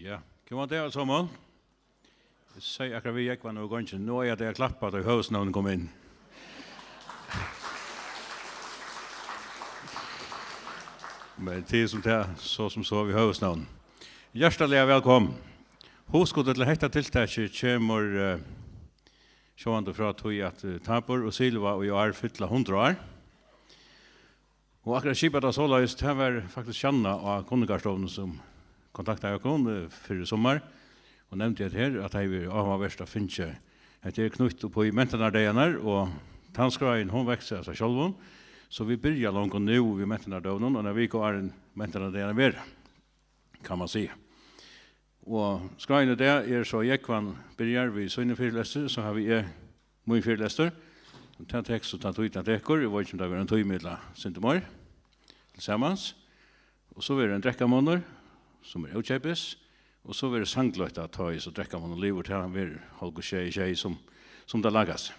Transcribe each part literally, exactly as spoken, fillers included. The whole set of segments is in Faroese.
Ja, góðan dag, allir saman. Eg segði akkurát við Jógvan og Gongi, nú er tað at klappa, tá høvuðsnøvn kom inn. Men tað er sum tað, so sum so við høvuðsnøvn. Hjartaliga vælkomin. Hugskotið til hetta tiltakið kemur, eh, sjálvandi frá tí, at, eh, Tabor og Silva í ár fylla hundrað ár. Og akkurát skipað tað soleiðis, tað var faktiskt Sjanna á Kunningarstovuni, sum kontaktaði okkum, eh, fyrr í summar og nevndi hetta her, at tað hevði verið áhugavert at fingið, hetta er knýtt upp í mentanardagarnar, og tann skráin, hon veksur av sær sjálvum, so vit byrja longu nú við mentanardøgunum, og eina viku áðrenn mentanardagarnir verða, kann man siga. Og skráin í dag er so, Jógvan byrjar við sínum fyrilestri, so havi eg mín fyrilestur. Tað tekur so tann tíð, tað tekur. Eg veit ikki, um tað verður ein tími ella sindur meir tilsamans. Og so verður ein drekkamunnur, sum er ókeypis. Og so verður sangloyta, tá ið so drekkamunnur livir, tað verður hálvgum sjey, sjey, sum, sum tað lagast.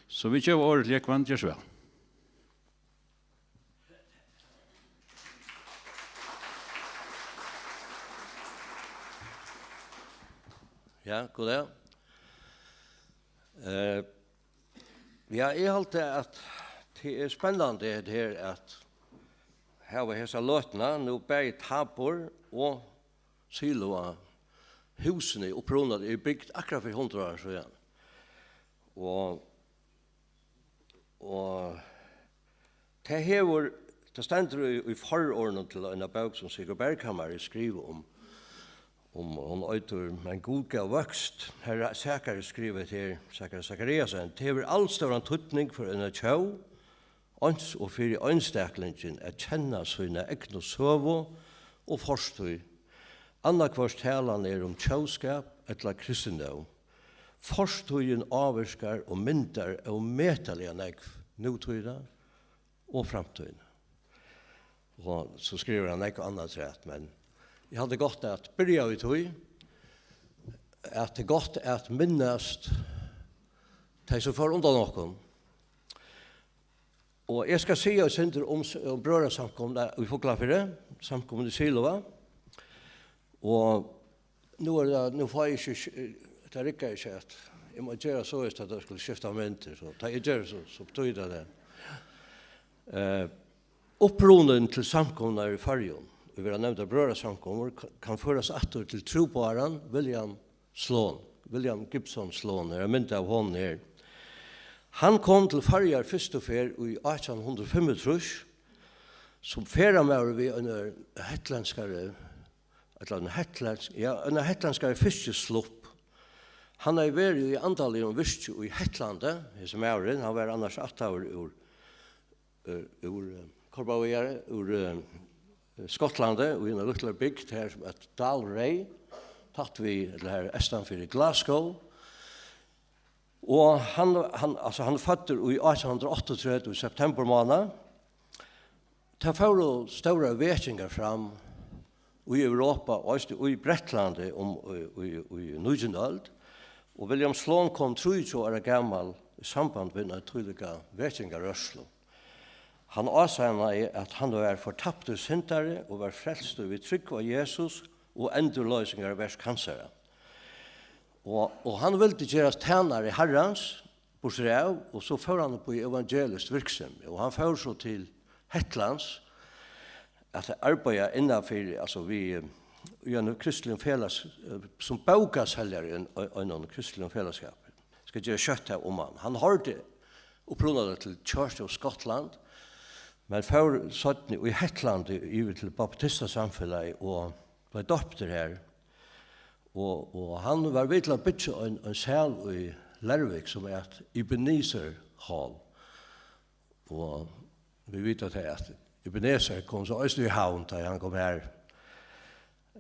So vit geva orðið til Jógvan, ger so væl. Ja, goddag. Eh, ja, eg haldi, at tað er spennandi, hetta her, at hava hesa løtuna, nú bæði Tabor og Siloa, húsini, upprunaliga er bygd akkurát fyri hundrað árum síðan. Og, og tað hevur, tað stendur í, í fororðinum til eina bók, sum Sigurd Berghamar hevur skrivað um, um, hon eitur Men Gud gav vøkst. Har Sakari skrivar her, Sakari Sakariasen, tað hevur alstóran týdning fyri eina tjóð, eins og fyri einstaklingin at kenna sína egnu søgu og fortíð, annaðhvørt talan er um tjóðskap ella kristindóm. Fortíðin ávirkar og myndar ómetaliga nógv nútíðina og framtíðina. Og so skrivar hann nógv annað afturat, men eg haldi gott at byrja í tí, at tað er gott at minnast tey, sum fóru undan okkum. Og eg skal siga eitt sindur um s-, um brøðrasamkomuna í Fuglafirði, samkomuna í Siloa. Og nú er tað, nú fái eg ikki, tað riggar ikki, at eg má gera soleiðis, at tað skal skifta myndir, so tá eg geri so, so betýðir tað tað. Eh, upprunin til samkomurnar í Føroyum, ið verða nevndar brøðrasamkomur, ka-, kann førast aftur til trúboðaran William Sloane, William Gibson Sloane, er ein mynd av honum her. Hann kom til Føroyar fyrstu ferð í átjan hundrað og fimmogtrýss sum ferðamaður við einari hetlendskari, ella ein hetlendsk, ja, ein hetlendskari fiskislupp. Hann hevði verið í andaligum virki í Hetlandi, hesin maðurin, hann var annars ættaður úr, eh, úr, eh, Korbavígari, úr, eh, Skotlandi, í eini lítlari bygd her sum eitur Dalray, tætt við, ella har eystan fyri Glasgow. Og hann, hann, altso, hann er føddur í átjan hundrað og áttaogtretivu í septembermánað. Tað fóru stórar vekingar fram í Europa, og eisini í Bretlandi um, í, í, í nítjandu øld, og William Sloane kom trýogtjúgu ára gamal í samband við eina tílíka vekingarrørslu. Hann ásannaði, at hann var fortaptur syndari og var frelstur við trúgv á Jesus og endurloysingarverk hansara. Og, og hann vildi gerast tænari Harrans, burturav, og so fór hann upp í evangeliskt virksemi, og hann fór so til Hetlands at arbeiða innanfyri, altso við, eh, í einum kristiligum felags-, eh, sum bókaseljari í ein-, einum kristiligum felagsskapi. Skal gera skjótt av um hann. Hann hoyrdi upprunaliga til Church of Scotland, men fór seinni í Hetlandi yvir til baptistasamfelagið og bleiv doyptur har. Og, og hann var við til at byggja ein, ein sal í Leirvík, sum æt Ebenezer Hall. Og vit vita tað, at Ebenezer kom so eisini í Havn, tá hann kom har.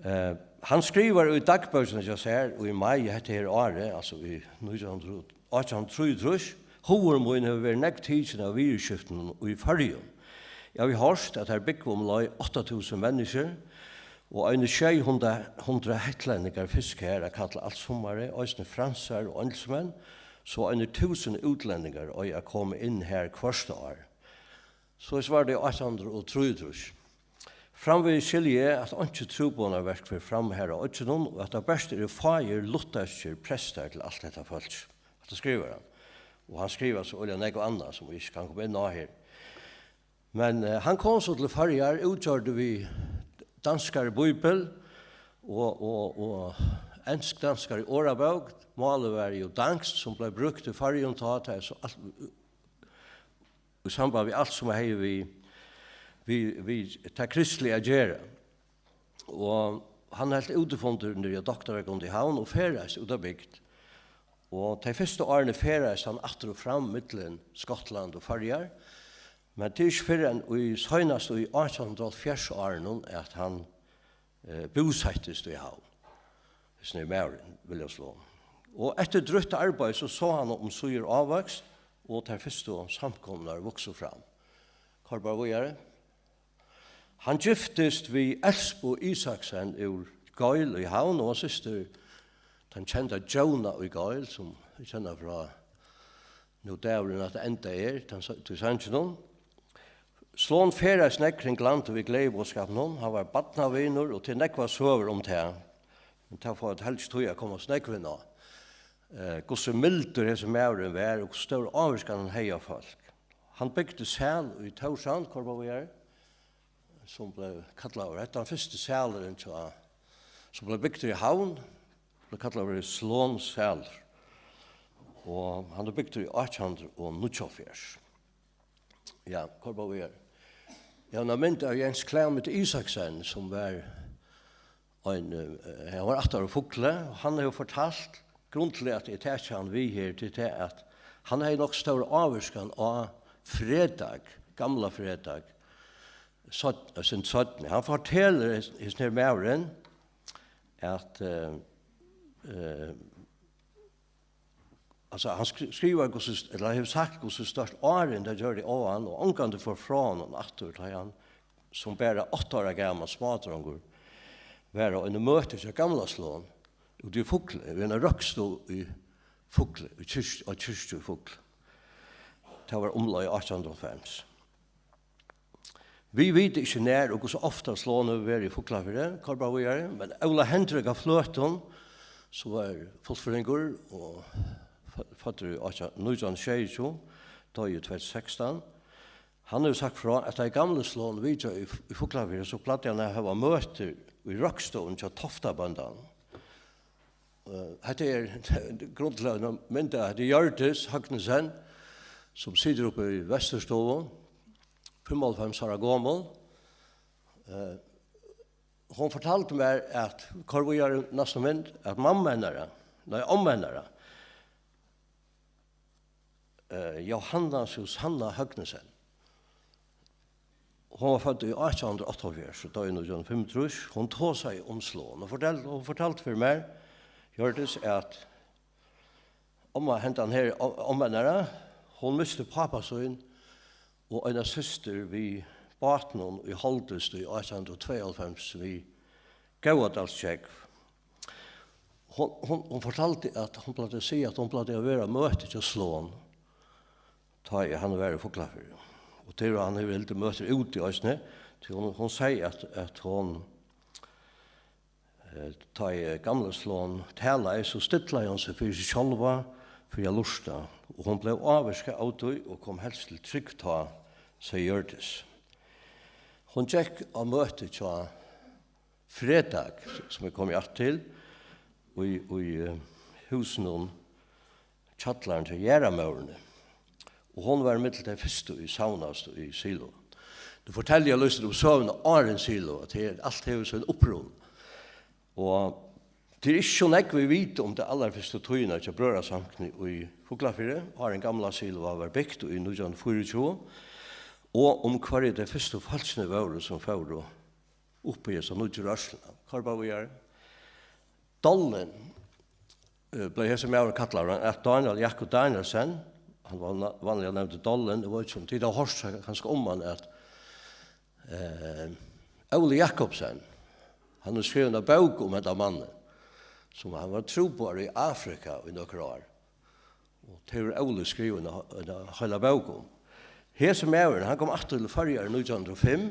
Eh, hann skrivar í dagbókina hjá sær í mai hetta her árið, altso í nítjan hundrað, átjan hundrað og trýogtrýss: "Hugur mín hevur verið nógv tikin av viðurskiftunum í Føroyum. Eg havi hoyrt, at har búgva umleið átta túsund menniskjur, og eini sjey hundrað, hundrað hetlendingar fiska har at kalla alt summarið, eisini fransar og eingilskmenn, so eini túsund útlendingar eiga at koma inn har hvørt ár." So var tað í átjan hundrað og trýogtrýss. Framvegis skilji eg, at einki trúboðanarverk fer fram har á oyggjunum, og at tað bert eru fáir lutherskir prestar til alt hetta fólk. Hatta skrivar hann. Og hann skrivar so øgiliga nógv annað, sum vit ikki kann koma inn á her. Men, eh, hann kom so til Føroyar, útgjørdur við danskari bíbel og, og, og ensk-danskari orðabók. Málið var jo dansk, sum bleiv brúkt í Føroyum tá, tað er so alt, í samband við alt, sum hevði við, við, við tað kristliga at gera. Og hann helt útifundir niðri á Doktaragøtu í Havn og ferðaðist út á bygd. Og tey fyrstu árini ferðaðist hann aftur og fram millum Skotland og Føroyar, men tað er ikki fyrr enn í, seinast í átjan hundrað og hálvfjerðs árunum, at hann, eh, búsettist í Havn. Hesin er maðurin, William Sloane. Og eftir drúgt arbeiði, so sá hann um síður ávøkst, og tær fyrstu samkomurnar vuksu fram. Koyr bara víðari. Hann giftist við Elspu Isaksen úr Geil í Havn, og var systir tann kenda Jóna í Geil, sum vit kenna frá Nú dagurin at enda er, tann sa-, tí sanginum. Sloane ferðaðist nógv kring landið við gleðiboðskapinum. Hann var barnavinur, og til nógvar søgur um tað. Men tað fáa vit helst tíð at koma so nógv inn á. Eh, hvussu mildur hesin maðurin var, og hvussu stór ávirkan hann hevði á fólk. Hann bygdi sæl í Tórshavn, koyr bara víðari, sum bleiv kallaður, hetta er tann fyrsti sælurin hjá, sum bleiv bygdur í Havn, bleiv kallaður Sloansælur. Og hann er bygdur í átjan hundrað og níggjuoghálvfjerðs. Ja, koyr bara víðari. Eg havi eina mynd av Jens Clement Isaksen, sum var ein, eh, hann var ættaður úr Fugloy, og hann hevur fortalt, grundin til at eg taki hann við her, til tað, at hann hevði nokk stóra ávirkan á Fredag, gamla Fredag, seinni, sinn seinni. Hann fortelur, hes-, hesin her maðurin, at, eh, eh, altso, hann skri-, skrivar, hvussu st-, ella hevur sagt, hvussu stórt árin tað gjørdi á hann, og ongantíð fór frá honum aftur, tá hann sum bara átta ára gamal smádrongur var á einum møti hjá Gamla Sloane úti í Fugloy, í eini røkstovu í Fugloy, í kirkju, á kirkju í Fugloy. Tað var umleið átjan hundrað og hálvfems. Vit vita ikki, nær og hvussu ofta Sloane hevur verið í Fuglafirði, koyr bara víðari, men Óla Hendrik av Fløtum, sum var fuglfirðingur og fø-, føddur í átjan, nítjan sjeyogtjúgu, doyði í tvey túsund og sekstan, hann hevur sagt frá, at tá ið gamli Sloane vitjaði í, í Fuglafirði, so plagdi hann at hava møtir í røkstovan hjá Toftabóndanum. Eh, hetta er grundliga ein mynd av, hetta er Hjørdis Høgnesen, sum situr uppi í Vesturstovu, fimmoghálvfems ára gomul. Eh, hon fortaldi mær, at, koyr víðari næstu mynd, at mamma hennara, nei, omma hennara, eh, Jóhanna Susanna Høgnesen. Hon var fødd í átjan hundrað og áttaoghálvfjerðs og doyði nítjan hundrað og fimmogtrýss. Hon tosaði um Sloane og fortal-, hon fortaldi fyri mær, Hjørdis, at omma hendan her, o-, omma hennara, hon misti pápa sín og eina systir við bátinum, ið holdist í átjan hundrað og tveyoghálvfems við Góðadalsgjógv. Hon, hon, hon fortaldi, at hon plagdi at siga, at hon plagdi at vera á møti hjá Sloane, tá ið hann var í Fuglafirði. Og til hann hevur hildið møtir úti eisini, tí hon, hon segði, at, at hon, eh, tá ið gamli Sloane talaði, so stillaði hon seg fyri seg sjálva, fyri at lurta. Og hon bleiv ávirkað av tí og kom helst til trúgv tá, segði Hjørdis. Hon gekk á møti hjá Fredag, sum eg komi aftur til, í, í, eh, húsinum, kjallaran hjá jarðarmóðrini. Og hon var millum tey fyrstu, ið savnaðust í Silo. Nú fortelji eg lýsir um søguna áðrenn Silo, at her, alt hevur sín uppruna. Og tað er ikki so nógv, vit vita um ta allarfyrstu tíðina hjá Brøðrasamkomuni í Fuglafirði, áðrenn gamla Silo var bygt í nítjan hundrað og fýraogtjúgu, og um hvørji tey fyrstu fólkini vóru, sum fóru upp í hesa nýggju rørsluna. Koyr bara víðari. Dollin, eh, bleiv hesin maður kallaður, hann æt Daniel Jakob Danielsen. Hann var na-, vanliga nevndur Dollin. Eg veit ikki, um tit hava hoyrt kanska um hann, at, eh, Óli Jakobsen, hann hevur skrivað eina bók um hendan mannin, sum hann var trúboðari í Afrika í nøkur ár. Og tað hevur Óli skrivað eina, eina heila bók um. Hesin maðurin, hann kom aftur til Føroyar í nítjan hundrað og fimm,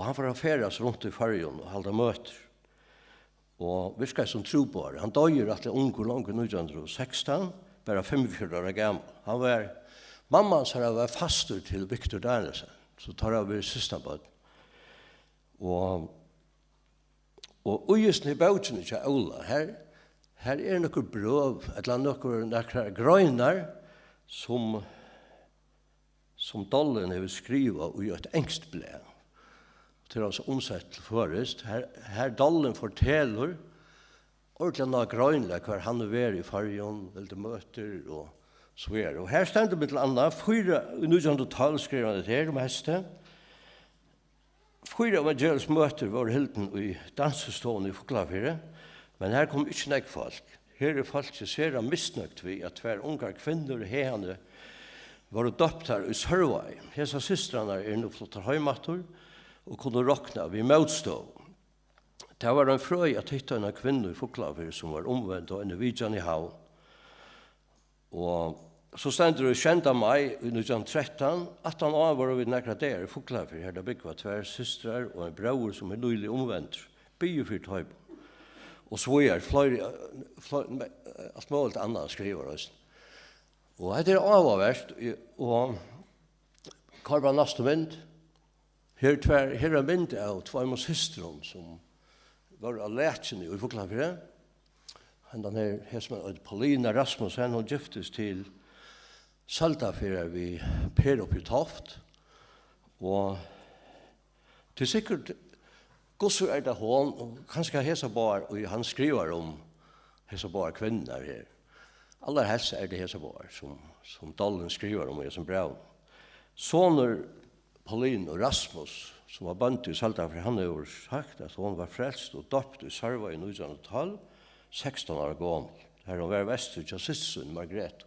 Og hann fór at ferðast runt í Føroyum og halda møtir. Og virkaði sum trúboðari. Hann doyði rættiliga ungur, longu nítjan hundrað og sekstan, bara fimmogfjøruti ára gamal. Hann var, mamma hansara var fastur til Victor Danielsen, so teir hava verið systkinabørn. Og, og í hesum her bókini hjá Óla, her, her er nøkur brøv, ella nøkur, nakrar greinar, sum, sum Dollin hevur skrivað í eitt enskt blað. Tað er altso umsett til føroyskt. Her, her Dollin fortelur ordiliga nágreiniliga, hvar hann hevur verið í Føroyum, heldur møtir og so víðari. Og her stendur millum annað, fýra, í nítjan hundrað og tólv skrivar hann hetta her um heystið. Fýra evangelisk møtir vóru hildin í Dansistovuni í Fuglafirði, men her kom ikki nógv fólk. Her er fólkið sera misnøgt við, at tvær ungar kvinnur haðani vóru doyptar í Sørvági. Hesar systrarnar eru nú fluttar heim aftur og kunnu rokna við mótstøðu. Tað var ein frøði at hitta eina kvinnu í Fuglafirði, sum var umvend á eini vitjan í Havn. Og so stendur í sjeynda mai í nítjan trettan, aftan á vóru vit nakrar dagar í Fuglafirði, har tað búgva tvær systrar og ein bróðir, sum er nýliga umvendur, biðu fyri teimum. Og so er fleiri, fleiri, alt møguligt annað skrivar eisini. Og hetta er áhugavert, og koyr bara næstu mynd. Her er tvær, her er ein mynd av tveimum systrum, sum vóru á Lækjuni í Fuglafirði. Hendan her, her sum eitur Paulina Rasmussen, hon giftist til Søldarfjarðar við Per uppi í Toft. Og tað er sikkurt, hvussu er tað hon, og kanska hesar báðar, ið hann skrivar um, hesar báðar kvinnurnar her. Allarhelst er tað hesar báðar, sum, sum Dollin skrivar um í hesum brævinum. Sonur Paulinu, Rasmus, sum var bóndi í Søldarfirði, hann hevur sagt, at hon var frelst og døpt í Sørvági í nítjan hundrað og tólv, sekstan ára gomul, har hon var vestur hjá systur síni, Margrethe,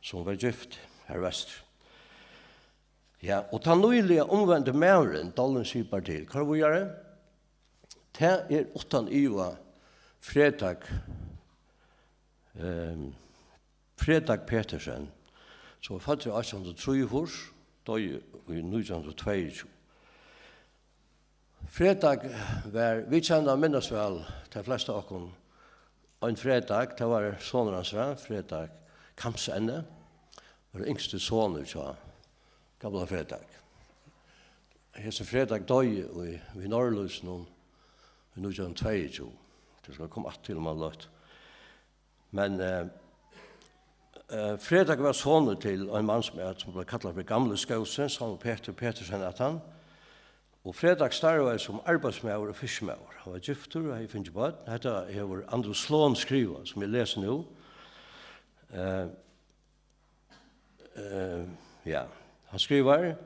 sum var gift har vestur. Ja, og tann nýliga umvendi maðurin, Dollin sipar til, koyr víðari, tað er uttan iva Fredag, ehm, Fredag Petersen, sum var føddur í átjan hundrað og trýogfýrs, doyði í nítjan hundrað og tveyogtjúgu. Fredag var, vit kenna, minnast væl, tey flestu av okkum, ein Fredag, tað var sonur hansara, Fredag Kamsenni, var yngsti sonur hjá gamla Fredag. Hesin Fredag doyði í, við norðlýsinum í nítjan hundrað og tveyogtjúgu. Tað skal koma aftur til um eina løtu. Men, eh, eh, Fredag var sonur til ein mann, sum er, sum bleiv kallaður fyri Gamli Skósins, hann var Petur Petersen æt hann. Og Fredag starvaði sum arbeiðsmaður og fiskimaður. Hann var giftur og hevði fingið børn. Hetta hevur Andrew Sloan skrivað, sum eg lesi nú. Eh, eh, ja, hann skrivar,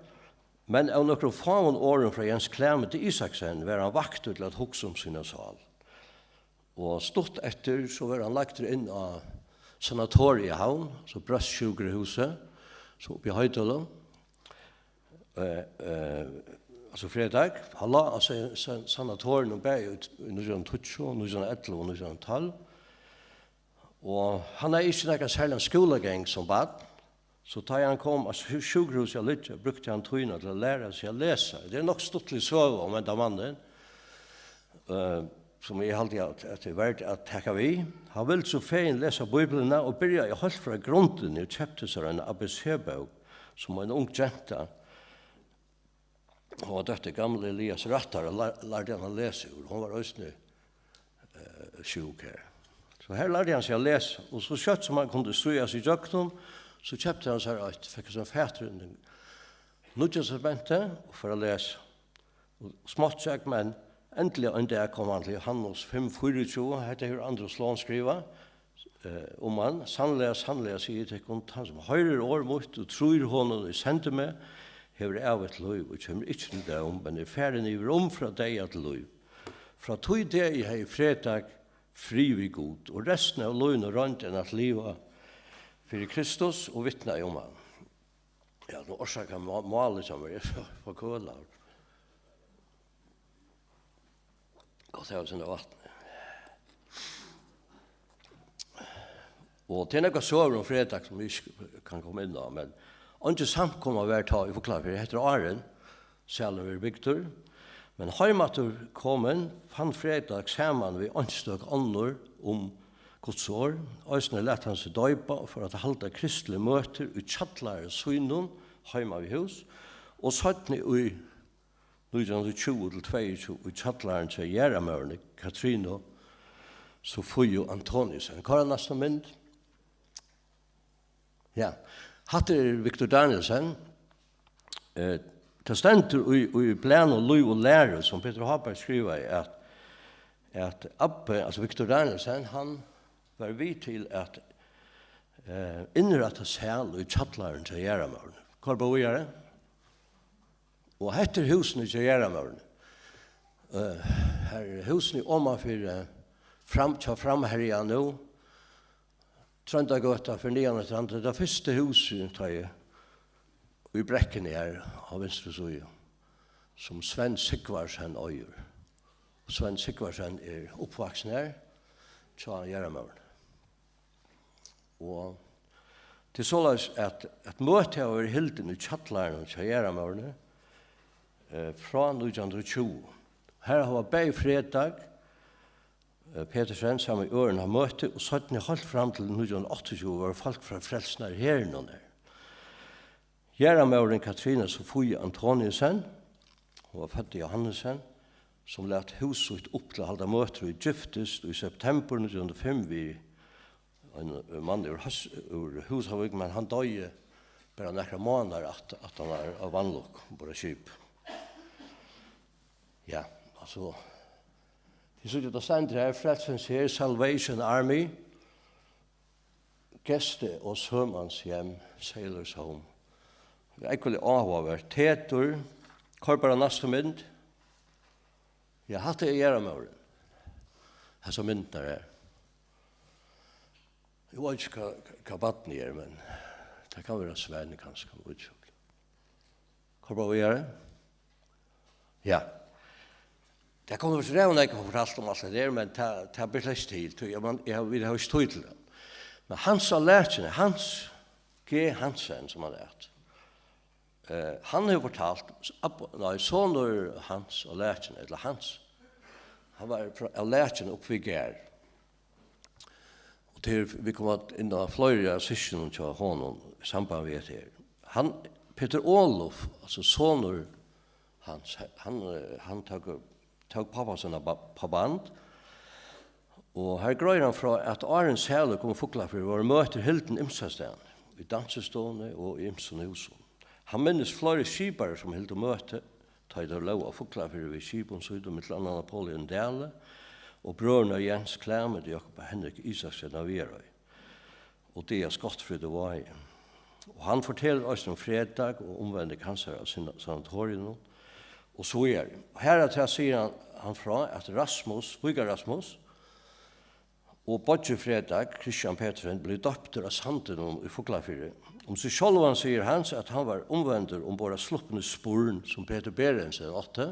men av nøkrum fáum orðum frá Jens Clement Isaksen var hann vaktur til at hugsa um sína sál. Og stutt eftir, so var hann lagdur inn á sanatoriið í Havn, so brøstsjúkrahúsið, so uppi í Hoydølum. Eh, eh, altso Fredag, hann lá á sa-, sa-, sanatorium bæði í, í nítjan hundrað og tíggju, nítjan hundrað og ellivu og nítjan hundrað og tólv. Og hann hevði ikki nakran serligan skúlagang sum barn, so tá ið hann kom á sjú-, sjúkrahúsið at liggja, brúkti hann tíðina til at læra seg at lesa. Tað er nokk stuttlig søga um henda mannin, eh, sum eg haldi at, at er verd at taka við. Hann vildi so fegin lesa Bíbliuna og byrjaði heilt frá grundini og keypti sær eina A B C-bók, sum ein ung genta, hon var dóttir gamla Elias Rættara, lær-, lærdi hann at lesa úr. Hon var eisini, eh, sjúk her. So her lærdi hann seg at lesa, og so skjótt sum hann kundi stríða seg ígjøgnum, so keypti hann sær eitt, fekk sær fatur í Nýggja Testamenti og fór at lesa. Og smátt gekk, men endiliga ein dag kom hann til Johannes fimm fýraogtjúgu, hetta hevur Andrew Sloan skrivað, eh, um hann: Sanniliga, sanniliga, sigi eg tykkum, tann sum hoyrir orð mítt og trýr honum, ið sendi meg, hevur ævigt lív og kemur ikki til dóm, men er farin yvir um frá deyða til lív. Frá tí degi hevði Fredag frið við Gud, og restina av lívinum royndi hann at liva fyri Kristus og vitnaði um hann. Ja, nú orsakar má-, málið hjá mær, eg eri so forkølaður. Gott, eg havi sindur vatn. Og tað er nakrar søgur um Fredag, sum vit ikki kann koma inn á, men eingin samkoma var tá í Fuglafirði. Hetta er áðrenn salurin verður bygdur. Men heimaftur komin, fann Fredag saman við einstøk onnur um Guds orð. Eisini læt hann seg doypa og fór at halda kristlig møtir í kjallara sínum heima við hús, og seinni í nítjan hundrað og tjúgu til tveyogtjúgu í kjallaranum hjá jarðarmóðrini, Katrinu Sofíu Antoniussen. Hvar er næsta mynd? Ja, hatta er Victor Danielsen. Eh, tað stendur í, í blaðnum Lív og Læru, sum Petur Háberg skrivaði, at, at abbi, altso Victor Danielsen, hann var við til at, eh, innrætta sal í kjallaranum hjá jarðarmóðrini. Koyr bara víðari. Og hetta er húsini hjá jarðarmóðrini. Eh, her eru húsini omanfyri, eh, fram, hjá Framherja nú. Tróndargøta fyri niðan eftir hann. Tað er tað fyrsta húsið, tá eg, í brekkuni her á vinstru síðu, sum Svend Sigvarðsen eigur. Og Svend Sigvarðsen er uppvaksin her, hjá jarðarmóðrini. Og tað er soleiðis, at, at møti hava verið hildin í kjallaranum hjá jarðarmóðrini, eh, frá nítjan hundrað og tjúgu. Har hava bæði Fredag, eh, Petersen saman við øðrum haft møti, og seinni heilt fram til nítjan hundrað og áttaogtjúgu vóru fólk frá Frelsna Herinum har. Jarðarmóðirin Katrina Sofie Antoniussen, hon var fødd í Johannesen, sum læt hús sítt upp til at halda møtir og giftist í septembur nítjan hundrað og fimm við ein, ein mann úr Hús-, úr Húsavík, men hann doyði bara nakrar mánaðir aftan, aftan á, á vanlukku umborð á skip. Ja, altso, tit síggja, tað stendur her, Frelsens Her, Salvation Army, Gæste- og Sømandshjem, Sailors Home. Tað er ógvuliga áhugavert. Tetur, koyr bara næstu mynd. Ja, hatta er jarðarmóðirin. Hasar myndirnar her. Eg veit ikki, hvat, hvat barnið er, men tað kann vera Sven, kanska, eg veit ikki. Koyr bara víðari. Ja. Tað kunnu vit ræðuliga nógv fortalt um alt hetta her, men tað, tað ber slett ikki til, tí eg, man, eg, vit hava ikki tíð til tað. Men Hans á Lækjuni, Hans G. Hansen, sum hann æt, eh, hann hevur fortalt, ab-, nei, sonur Hans á Lækjuni, ella Hans, hann var frá, á Lækjuni uppi við Garð. Og til, vit koma inn á fleiri av systkinum hjá honum í samband við hetta her. Hann, Petur Oluf, altso sonur Hans, hann, eh, hann tók, tók pápa sín á ba-, á band, og har greiðir hann frá, at áðrenn Sælurin kom í Fuglafjørð, vóru møtir hildin ymsastaðni, í dansistovuni og í ymsum húsum. Hann minnist fleiri skiparar, sum hildu møti, tá ið teir lógu á Fuglafirði við skipum sínum, millum annað Napoleon Dali og brøðurnar Jens Clement og Jakob Henrik Isaksen á Viðareiði og Dagas Gottfried á Vági. Og hann fortelur eisini um Fredag og umvending hansara av sina-, sanatoriinum og so víðari. Og harafturat sigur hann, hann frá, at Rasmus, Víkar Rasmus, og beiggi Fredag, Kristian Petersen, bleiv doyptur á Sandinum í Fuglafirði. Um seg sjálvan sigur Hans, at hann var umvendur umborð á sluppuni Spurn, sum Petur Berentsen átti,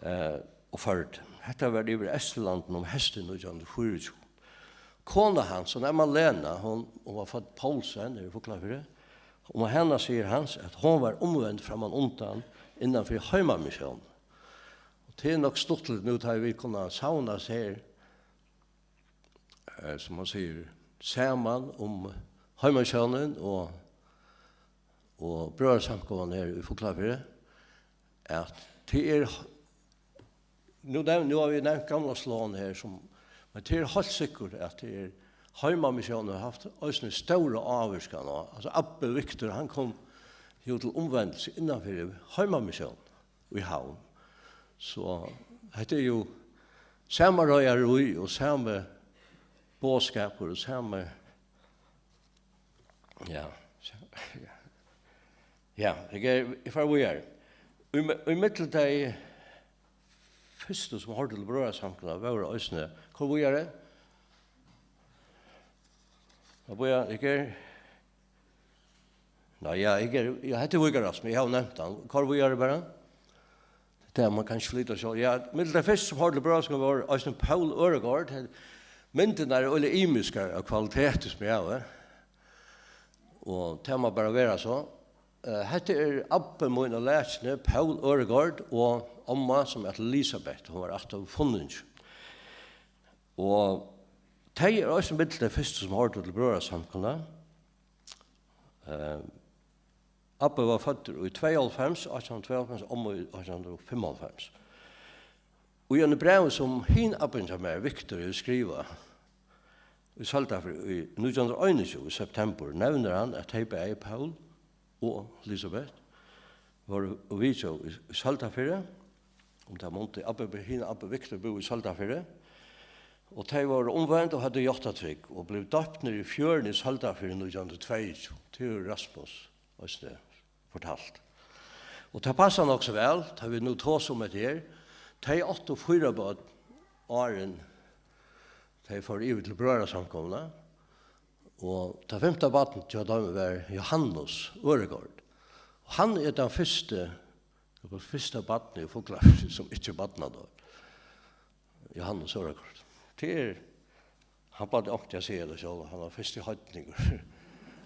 eh, og førdi. Hetta var yvir Eysturlandinum um heystið nítjan hundrað og fýraogtjúgu. Kona Hans, hon Emma Lena, hon, hon var fødd Poulsen, her í Fuglafirði. Um hana sigur Hans, at hon var umvend frammanundan innan fyri heimamissiónina. Og tað er nokk stuttligt nú, tá ið vit kunnu savnast her, eh, sum man sigur, saman um heimamissiónin og, og brøðrasamkoman her í Fuglafirði, at tað er, nú nevn-, nú hava vit nevnt Gamla Slón her, sum, men tað er heilt sikkurt, at tað er, heimamissiónin hevur havt eisini stóra ávirkan á, altso, abbi Viktor, hann kom jú til umvendilsi innan fyri heimamissiónina í Havn. So hetta er jú sama reiðarí og sami boðskapur og sami, ja, ja. Ja, eg er, eg fari víðari. Í me-, í millum tey fyrstu, sum hoyrdu til brøðrasamkomuna, vóru eisini, koyr víðari. Ja, bíða, eg er, nei, ja, eg er, ja, hetta er Víkar Rasmus, eg havi nevnt hann. Koyr víðari bara. Tað man kann ikki flyta seg. Ja, millum tey fyrstu, sum hoyrdu til brøðrasamkomuna, vóru eisini Poul Øregård. Myndirnar eru øgiliga ymiskar av kvaliteti, sum eg havi. Og tað má bara vera so. Eh, hetta er abbi mín á Lækjuni, Poul Øregård, og omma, sum æt Elisabeth, hon var aftur funningi. Og tey eru eisini millum tey fyrstu, sum hoyrdu til brøðrasamkomuna. Eh, Abbi var føddur í tveyoghálvfems, átjan hundrað og tveyoghálvfems, omma í átjan hundrað og fimmoghálvfems. Og í einum brævi, sum hin abbin hjá mær, Viktor, hevur skrivað í Søldarfirði í nítjan hundrað og einogtjúgu, í septembur, nevnir hann, at tey bæði, Poul og Elisabeth, vóru og vitjaðu í, í Søldarfirði, um tað mundið, abbi, hin abbi Viktor búði í Søldarfirði, og tey vóru umvend og høvdu játtað trúgv og blivu døpt niðri í fjøruni í Søldarfirði nítjan hundrað og tveyogtjúgu. Tað hevur Rasmus eisini fortalt. Og tað passar nokk so væl, tá vit nú tosa um hetta her. Tey áttu fýra børn, áðrenn tey fóru yvir til brøðrasamkomuna. Og tað fimta barnið hjá teimum var Johannes Øregård. Og hann er tann fyrsti, tað var fyrsta barnið í Fuglafirði, sum ikki er barnadóptur. Johannes Øregård. Tað er, hann plagdi onkuntíð at siga tað sjálvur, hann var fyrsti heidningur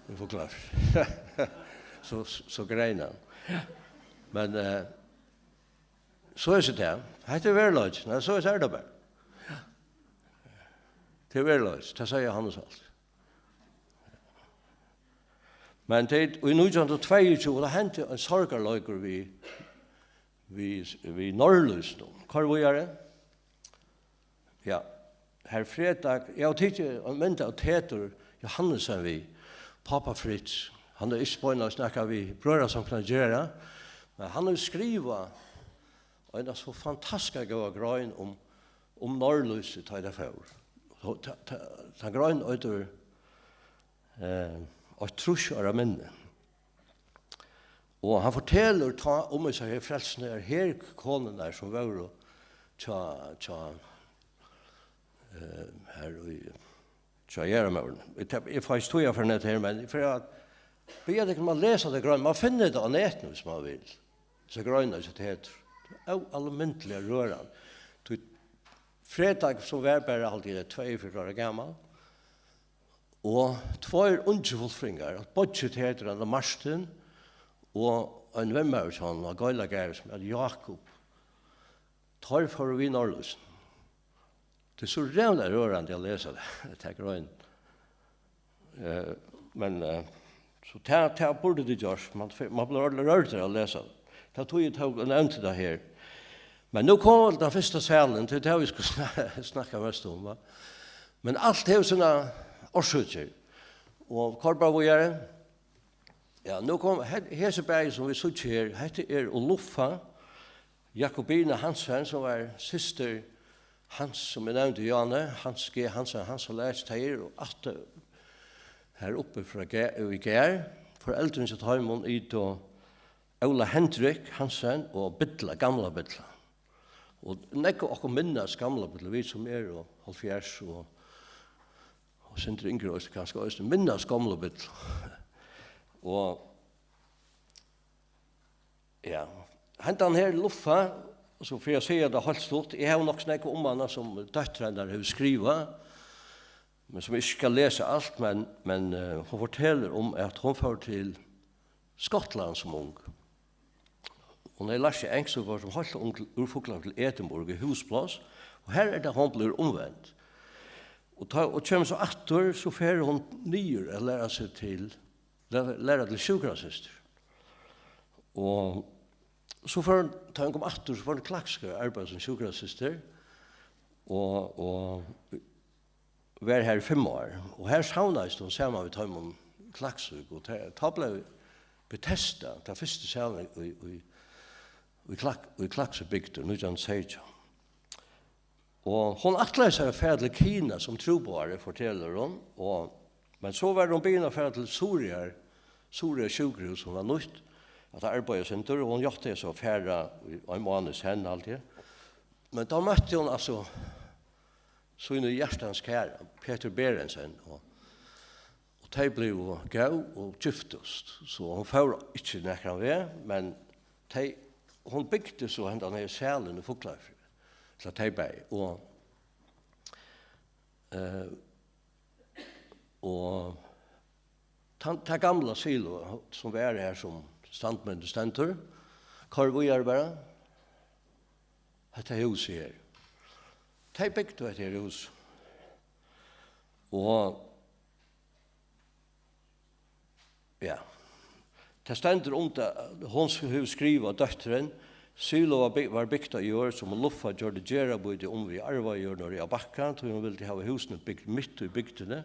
í Fuglafirði. So, so grein hann. Men, eh, so er tað. Hetta er veruleikin. Nei, so er tað bara. Tað er veruleikin. Tað segði Johannes alt. Men tað, í nítjan hundrað og tveyogtjúgu, tá hendi ein sorgarleikur við, við, við Norðlýsinum. Koyr víðari. Ja, har Fredag, eg havi tikið ein mynd av Teitur Johannesen við, pápa Fritz. Hann hevur ikki beinleiðis nakað við brøðrasamkomuna at gera, men hann hevur skrivað eina so fantastiska góða grein um, um Norðlýsið, tá ið tað fór. So, ta, ta, ta grein eitur, eh, Eitt trýss ára minni. Og hann fortelur tá um hesar her frelsnar her konurnar, sum vóru hjá, hjá, eh, her í, hjá jarðarmóðrini. Eg, eg fái ikki tíð at fara ned her, men eg fari at biðja tykkum um at lesa ta grein. Man finnur tað á netinum, hvis man vil. Hesa greinina, sum tað eitur. Óalmindiliga rørandi. Tí Fredag, sum var bara, haldi eg, tveyogfjøruti ára gamal, og tveir ungir fuglafirðingar, at beiggi Teitur, hann æt Martin, og ein vinmaður hjá honum á Geilagarði, sum æt Jákup, teir fóru við Norðlýsinum. Tað er so ræðuliga rørandi at lesa tað, ta grein. Eh, men, eh, so tað, tað burdu tit gjørt. Man fe-, man blívur ordiliga rørdur av at lesa. Tað tí eg tók og nevndi tað her. Men nú koma vit til tann fyrsta salin, tað er tað, vit skulu sna-, snakka mest um, va? Men alt hevur sínar orsøkir. Og koyr bara víðari. Ja, nú kom, he-, hesi bæði, sum vit síggja her, hetta er Oluffa, Jakobina Hansen, sum var systir Hans, sum eg nevndi, Jane, Hans G. Hansen, Hans og Lars, tey eru aftur her uppi frá Ga-, í Garð. Foreldrini hjá teimum, Ida og Óla Hendrik Hansen og Billa, gamla Billa. Og nógv av okkum minnast gamla Billa, vit sum eru hálvfjerðs og, og sindur yngri eisini, kanska eisini, minnast gamla Billa. Og Ja, hendan her Luffa, so fyri at siga tað heilt stutt, eg havi nokk so nógv um hana, sum dóttir hennara hevur skrivað, men sum eg ikki skal lesa alt, men, men, eh, hon fortelur um, at hon fór til Skotlands sum ung. Hon hevði lært seg enskt, so fór sum heilt ung til, úr Fuglafirði til Edinburgh í húspláss, og har er tað, hon blívur umvend. Og tá, og kemur so aftur, so fer hon niður at læra seg til læra, læra til sjúkrasystur. Og so fór hon, tá hon kom aftur, so fór hon til Klaksvíkar at arbeiða sum sjúkrasystur. Og, og var har í fimm ár. Og har savnaðist hon saman við teimum í Klaksvík. Og tá, tá bleiv Betesda, tað fyrsta salin í, í, í, Klak-, í Klaksvík bygdur, nítjan hundrað og seytjan. Og hon ætlaði sær at fara til Kina sum trúboðari, fortelur hon, og, men so var hon byrjað at fara til Suðuroyar, Suðuroyar sjúkrahús, hon var nýtt at arbeiða eitt sindur, og hon játtaði so at fara í ein mánaðar senn, haldi eg. Men tá møtti hon altso sínum hjartans kæra, Petur Berentsen, og, og tey blivu góð og giftust, so hon fór ikki nakran veg, men tey, hon bygdi so hendan her salin í Fuglafirði, til tey bæði, og, eh, og tann, tað gamla silo, sum var har, sum standmyndin stendur, koyr víðari bara. hetta húsið her. Tey bygdu hetta her hús. Og, ja. Tað stendur um tað, hon s-, hevur skrivað, dóttirin: Silo var by-, var bygt á jørð, sum Oluffa gjørdi gerðarbýti um við arvajørð norðuri á Bakka, tí hon vildi hava húsini bygd mitt í bygdini,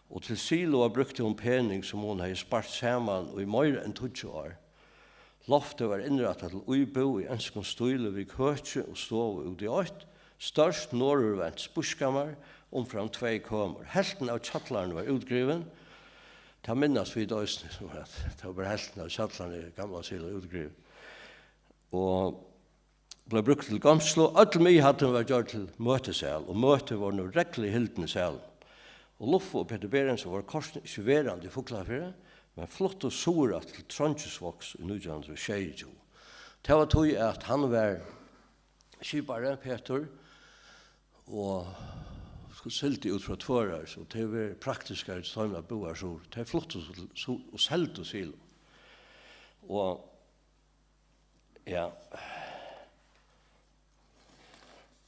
og til Siloa brúkti hon pening, sum hon hevði spart saman í meira enn tíggju ár. Loftið var innrættað til íbúð í enskum stíli við køki og stovu út í eitt, stórt norðurvent spískamar, umframt tvey kømur. Helvtin av kjallaranum var útgrivin. Tað minnast vit eisini, sum at tað var bara helvtin av kjallaranum í gamla Silo útgrivin. Og bleiv brúkt til goymslu. Øll miðhæddin var gjørd til møtisal, og møti vóru nú regluliga hildin í salinum. Oluffa og Petur Berendsen vóru kortini ikki verandi í Fuglafirði, men fluttu suður aftur til Trongisvágs í nítjan hundrað og sjeyogtjúgu. Tað var tí, at hann var skipari, Petur, og skuldi siglast út frá Tvøroyri, so tað var praktiskari til teimum at búa har suður. Tey fluttu so til, so, og seldu Silo. Og, ja.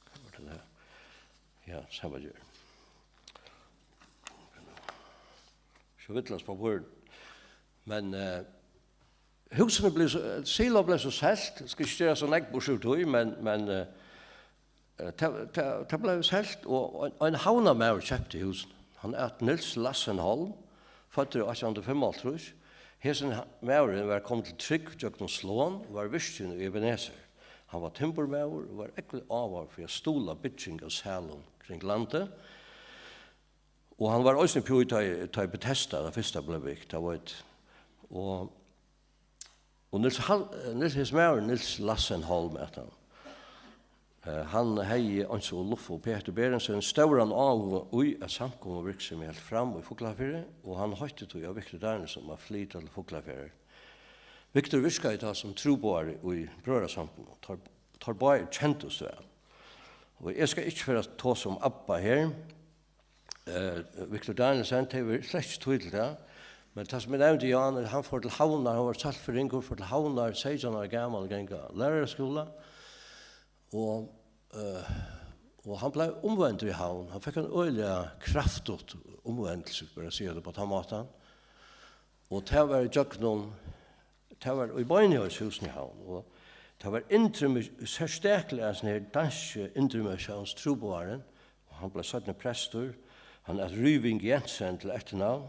Hvat var tað har? Ja, sama ger. So villast pappír. Men, eh, húsini blivu so, Silo bleiv so selt, skal ikki gera so nógv burtur úr tí, men, men, eh, eh, tað, tað, tað bleiv selt, og ein, ein havnarmaður keypti húsini. Hann æt Niels Lassen Holm, føddur í átjan hundrað og fimmoghálvtrýss. Hesin ha-, maðurin var komin til trúgv gjøgnum Slon og var virkin í Ebenezer. Hann var timburmaður og var ógvuliga áhugaður fyri at stuðla bygging av salum kring landið. Og hann var eisini uppi í, tá ið, tá ið Betesda, tað fyrsta, bleiv bygt, tað veit. Og, og Niels Hal-, Niels, hesin maðurin, Niels Lassen Holm æt hann. Eh, hann hevði, eins og Oluffa og Petur Berendsen, stóran áhuga í, at samkomuvirksemi helt fram í Fuglafirði, og hann hótti tí á Viktor Danielsen um at flyta til Fuglafjarðar. Viktor virkaði tá sum trúboðari í brøðrasamkomuni. Teir, teir báðir kendust væl. Og eg skal ikki fara at tosa um Abba her. Eh, Viktor Danielsen, tað er slett ikki tíð til tað. Men tað sum eg nevndi, Jan, hann fór til Havnar, hann var søltfirðingur, fór til Havnar, seytjan ára gamal, at ganga læraraskúla. Og, eh, og hann bleiv umvendur í Havn. Hann fekk ein øgiliga kraftigt umvendilsi, bara at siga tað á tann mátan. Og tað var ígjøgnum, tað var í Beinhoyshúsinum í Havn, og tað var Indremi-, serstakliga ein sånn her danski Indremisjónstrúboðarin, og hann bleiv seinni prestur, hann æt Røvig Jensen til eftirnavn,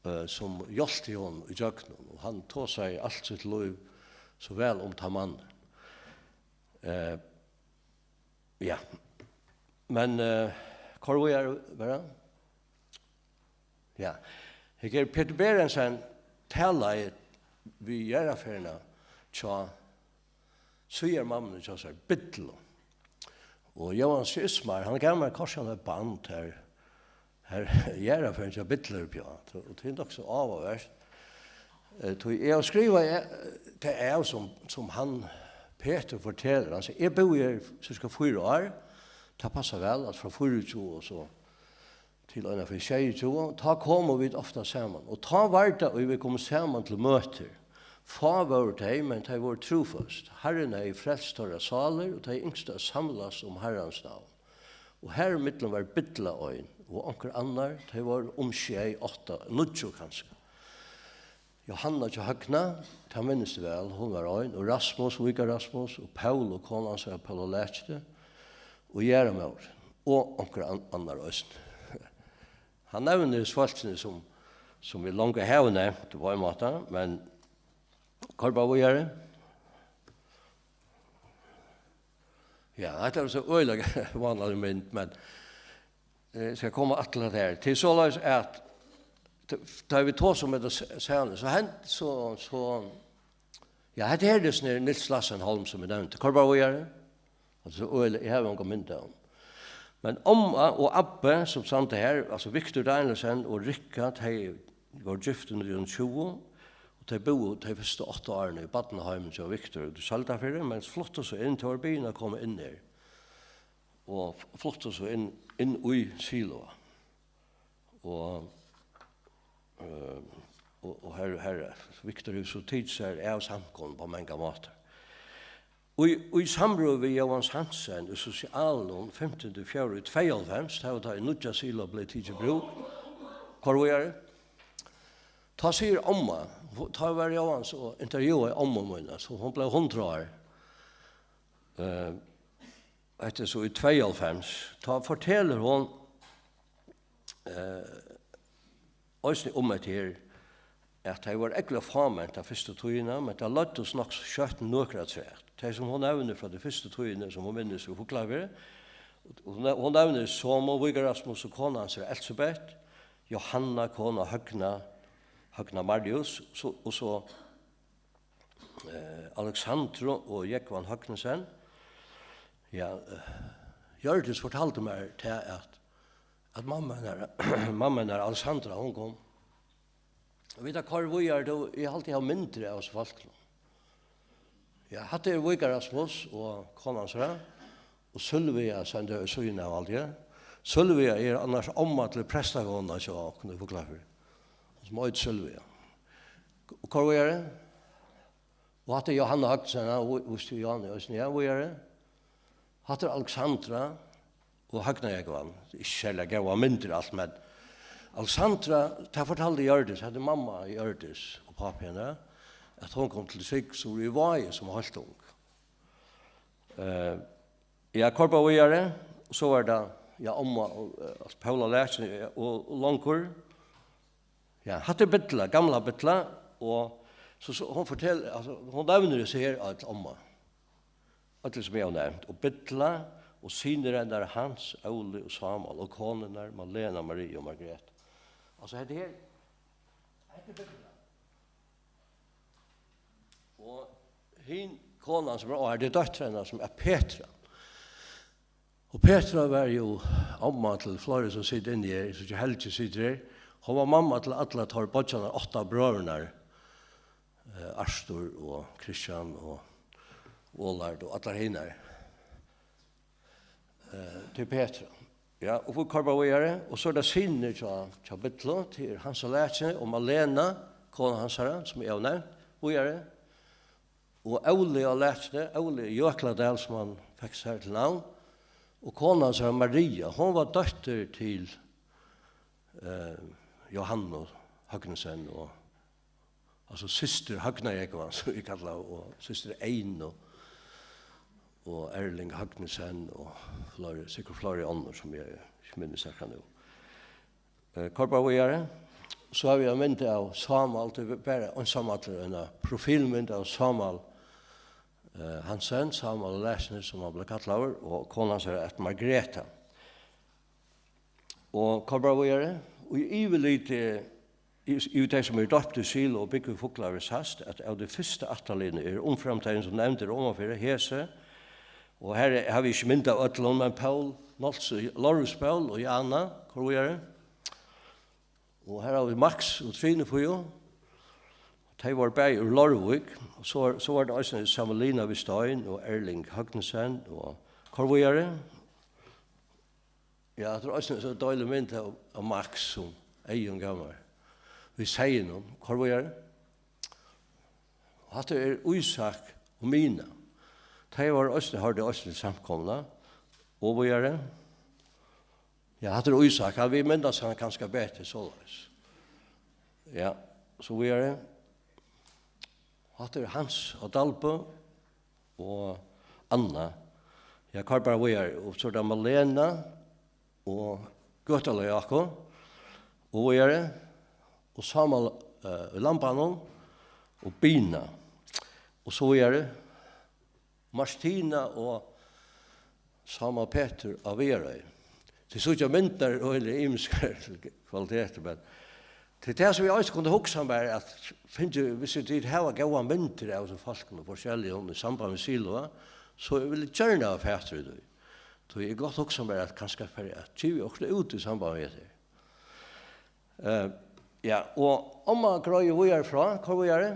eh, sum hjálpti honum ígjøgnum, og hann tosaði alt sítt lív so væl um tann mannin. Eh, ja. Men, eh, hvar var eg, var tað? Ja. Her er Petur Berendsen talaði við jarðarferðina hjá svigermammuni hjá sær, Billu. Og Jóanes Ismar, hann gav mær kortini eitt band har, har jarðarferðin hjá Billu er uppi á. Og tað er nokk so áhugavert. Eh, tí eg havi skrivað, eh, tað av, sum, sum hann, Petur, fortelur. Hann sigur: Eg búði her cirka fýra ár. Tað passar væl, at frá fýraogtjúgu og so til eina ferð sjeyogtjúgu, tá komu vit ofta saman, og tá var tað, ið vit komu saman til møtir. Fá vóru tey, men tey vóru trúføst. Harrin hevði frelst teirra sálir, og tey ynsktu at samlast um Harrans navn. Og har millum var Billa ein, og onkur annar, tey vóru um sjey, átta, níggju kanska. Jóhanna hjá Høgna, tað minnist eg væl, hon var ein, og Rasmus, Víkar Rasmus, og Paul og kona hansara, Paula Lækjete, og Jarðarmaðurin, og onkur an-, annar eisini. Hann nevnir fólkini, sum, sum vit longu hava nevnt, á ein máta, men koyr bara víðari. Ja, hetta er so øgiliga vánalig mynd, men, eh, eg skal koma aftur til tað her. Tað er soleiðis, at t-, tá vit tosa um hetta s-, seinni, so hent, so, so, ja, hetta her er hesin her Niels Lassen Holm, sum eg nevndi. Koyr bara víðari. Altso, øgiliga, eg havi onga mynd av honum. Men omma og abbi, sum standa her, altso Viktor Danielsen og Rikka, tey vóru gift í nítjan hundrað og tjúgu, og tey búðu tey fyrstu átta árini í barnaheimum hjá Viktor úti í Søldarfirði, men fluttu so inn, tey vóru byrjað at koma inn her, og f-, fluttu so inn, inn í Siloa. Og, eh, og, og har, har, Viktor hevur so tikið sær av samkomuni á mangan máta. Í, í samrøðu við Jóans Hansen í Sosialinum fimtanda februar í tveyoghálvfems, tað var tá ið nýggja silo bleiv tikið í brúk, koyr víðari. Tá sigur omma, tá var Jóans og intervjuaði ommu mína, so hon bleiv hundrað ár. Eh, hetta er so í tveyoghálvfems. Tá fortelur hon, eh, eisini um hetta her, at tey vóru ógvuliga fáment ta fyrstu tíðina, men tað løddust nokk so skjótt nøkur afturat. Tey, sum hon nevnir frá tí fyrstu tíðini, sum hon minnist úr Fuglafirði, og hon ne-, hon nevnir Sámal Víkar Rasmus og kona hansara Elsebeth, Jóhanna, kona Høgna, Høgna Marius, so, og so, eh, Alexandru og Jógvan Høgnesen. Ja, eh, Hjørdis fortaldi mær tað, at, at mamma hennara, mamma hennara Alexandra, hon kom. Og vit hava koyrt víðari, tú, eg haldi, eg havi myndir av hesum fólkunum. Ja, hatta er Víkar Rasmus og kona hansara, og Sylvia, sum er í síðuna av alt, ja. Sylvia er annars omma til prestakonuna hjá okkum í Fuglafirði, sum eitur Sylvia. Og koyr víðari. Og hatta er Jóhanna Høgnesen, ja, og vísti Jóhanna eisini, ja, víðari. Hatta er Alexandra og Høgna Jógvan. Ikki serliga góðar myndir alt, men Alexandra, tað fortaldi Hjørdis, hatta er mamma Hjørdis og pápi hennara, at hon kom til sjúkrahúsið í Vági sum heilt ung. Eh, ja, koyr bara víðari, so var tað, ja, omma og, eh, altso, Paula Lækjuni og, og longur. Ja, hatta er Billa, gamla Billa, og so, so hon fortel-, altso, hon nevnir hesi her øll, omma. Øll, sum eg havi nevnt. Og Billa, og synir hennara, Hans, Óli og Sámal, og konurnar, Malena, Maria og Margreta. Altso, hetta her, hetta er Billa. Og hin konan, sum er á her, tað er dóttir hennara, sum er Petra. Og Petra var jú omma til fleiri, sum sita inni her, so ikki Helgi situr her. Hon var mamma til allar teir beiggjarnar, átta brøðurnar, eh, Artur og Kristian og Vollard og allar hinar. Eh, til Petra. Ja, og vit koyra bara víðari, og so er tað synirnir hjá, hjá Billu, til Hans á Lækjuni og Malena, kona hansara, sum eg havi nevnt, víðari. Og Óli á Lækjuni, Óli Jøkladal, sum hann fekk sær til navn, og kona hansara Maria, hon var dóttir til, eh, Jóhannu Høgnesen og, altso, systir Høgna Jógvan, sum vit kalla, og systir Einu, og Erling Høgnesen, og fleiri, sikkurt fleiri onnur, sum eg ikki minnist akkurát nú. Eh, koyr bara víðari. So havi eg ein mynd av Sámal, tað er bara ein Sámal, ein profilmynd av Sámal, eh, Hansen, Sámal Lækjuni, sum hann bleiv kallaður, og kona hansara æt Margreta. Og koyr bara víðari. Og í yvirliti, í, í tey, sum eru døpt í Silo og búgva í Fuglafirði, sæst, at av tí fyrsta ættarliðnum eru umframt teimum, sum nevnd eru omanfyri, hesi, og her er, havi eg ikki mynd av øllum, men Pól Nolsøe, Lárus Pól og Jana, koyr víðari. Og her hava vit Max og Trine Fíu. Tey vóru bæði úr Leirvík. Og so, so var tað eisini Samuelina við Stein og Erling Høgnesen og koyr víðari. Ja, tað er eisini so deilig mynd av, av Max, sum Eyðun gav mær. Við seyðinum, koyr víðari. Og hatta er Ísak og Mina. Tey vóru eisini, hoyrdu eisini til samkomuna. Og víðari. Ja, hatta er Ísak. Ja, vit minnast hann kanska betur soleiðis. Ja, so víðari. Hatta er Hans á Dalbø og Anna. Ja, koyr bara víðari. Og so er tað Malena og Gøtala Jákup. Og víðari. Og Sámal, eh, í Lambanum og Bina. Og so víðari. Martina og Sámal Petur á Viðareiði. Tit síggja, myndirnar eru øgiliga ymiskar til kvalitet, men tað er tað, sum eg eisini kundi hugsað mær, at fingið, viss tit hava góðar myndir av hesum fólkum og forskelligum í samband við Silo, so vil eg gjarna hava fatur í tí. Tí eg gott hugsa mær, at kanska fari at geva okkurt út í samband við hetta. Eh, ja, og omma greiðir víðari frá, koyr víðari.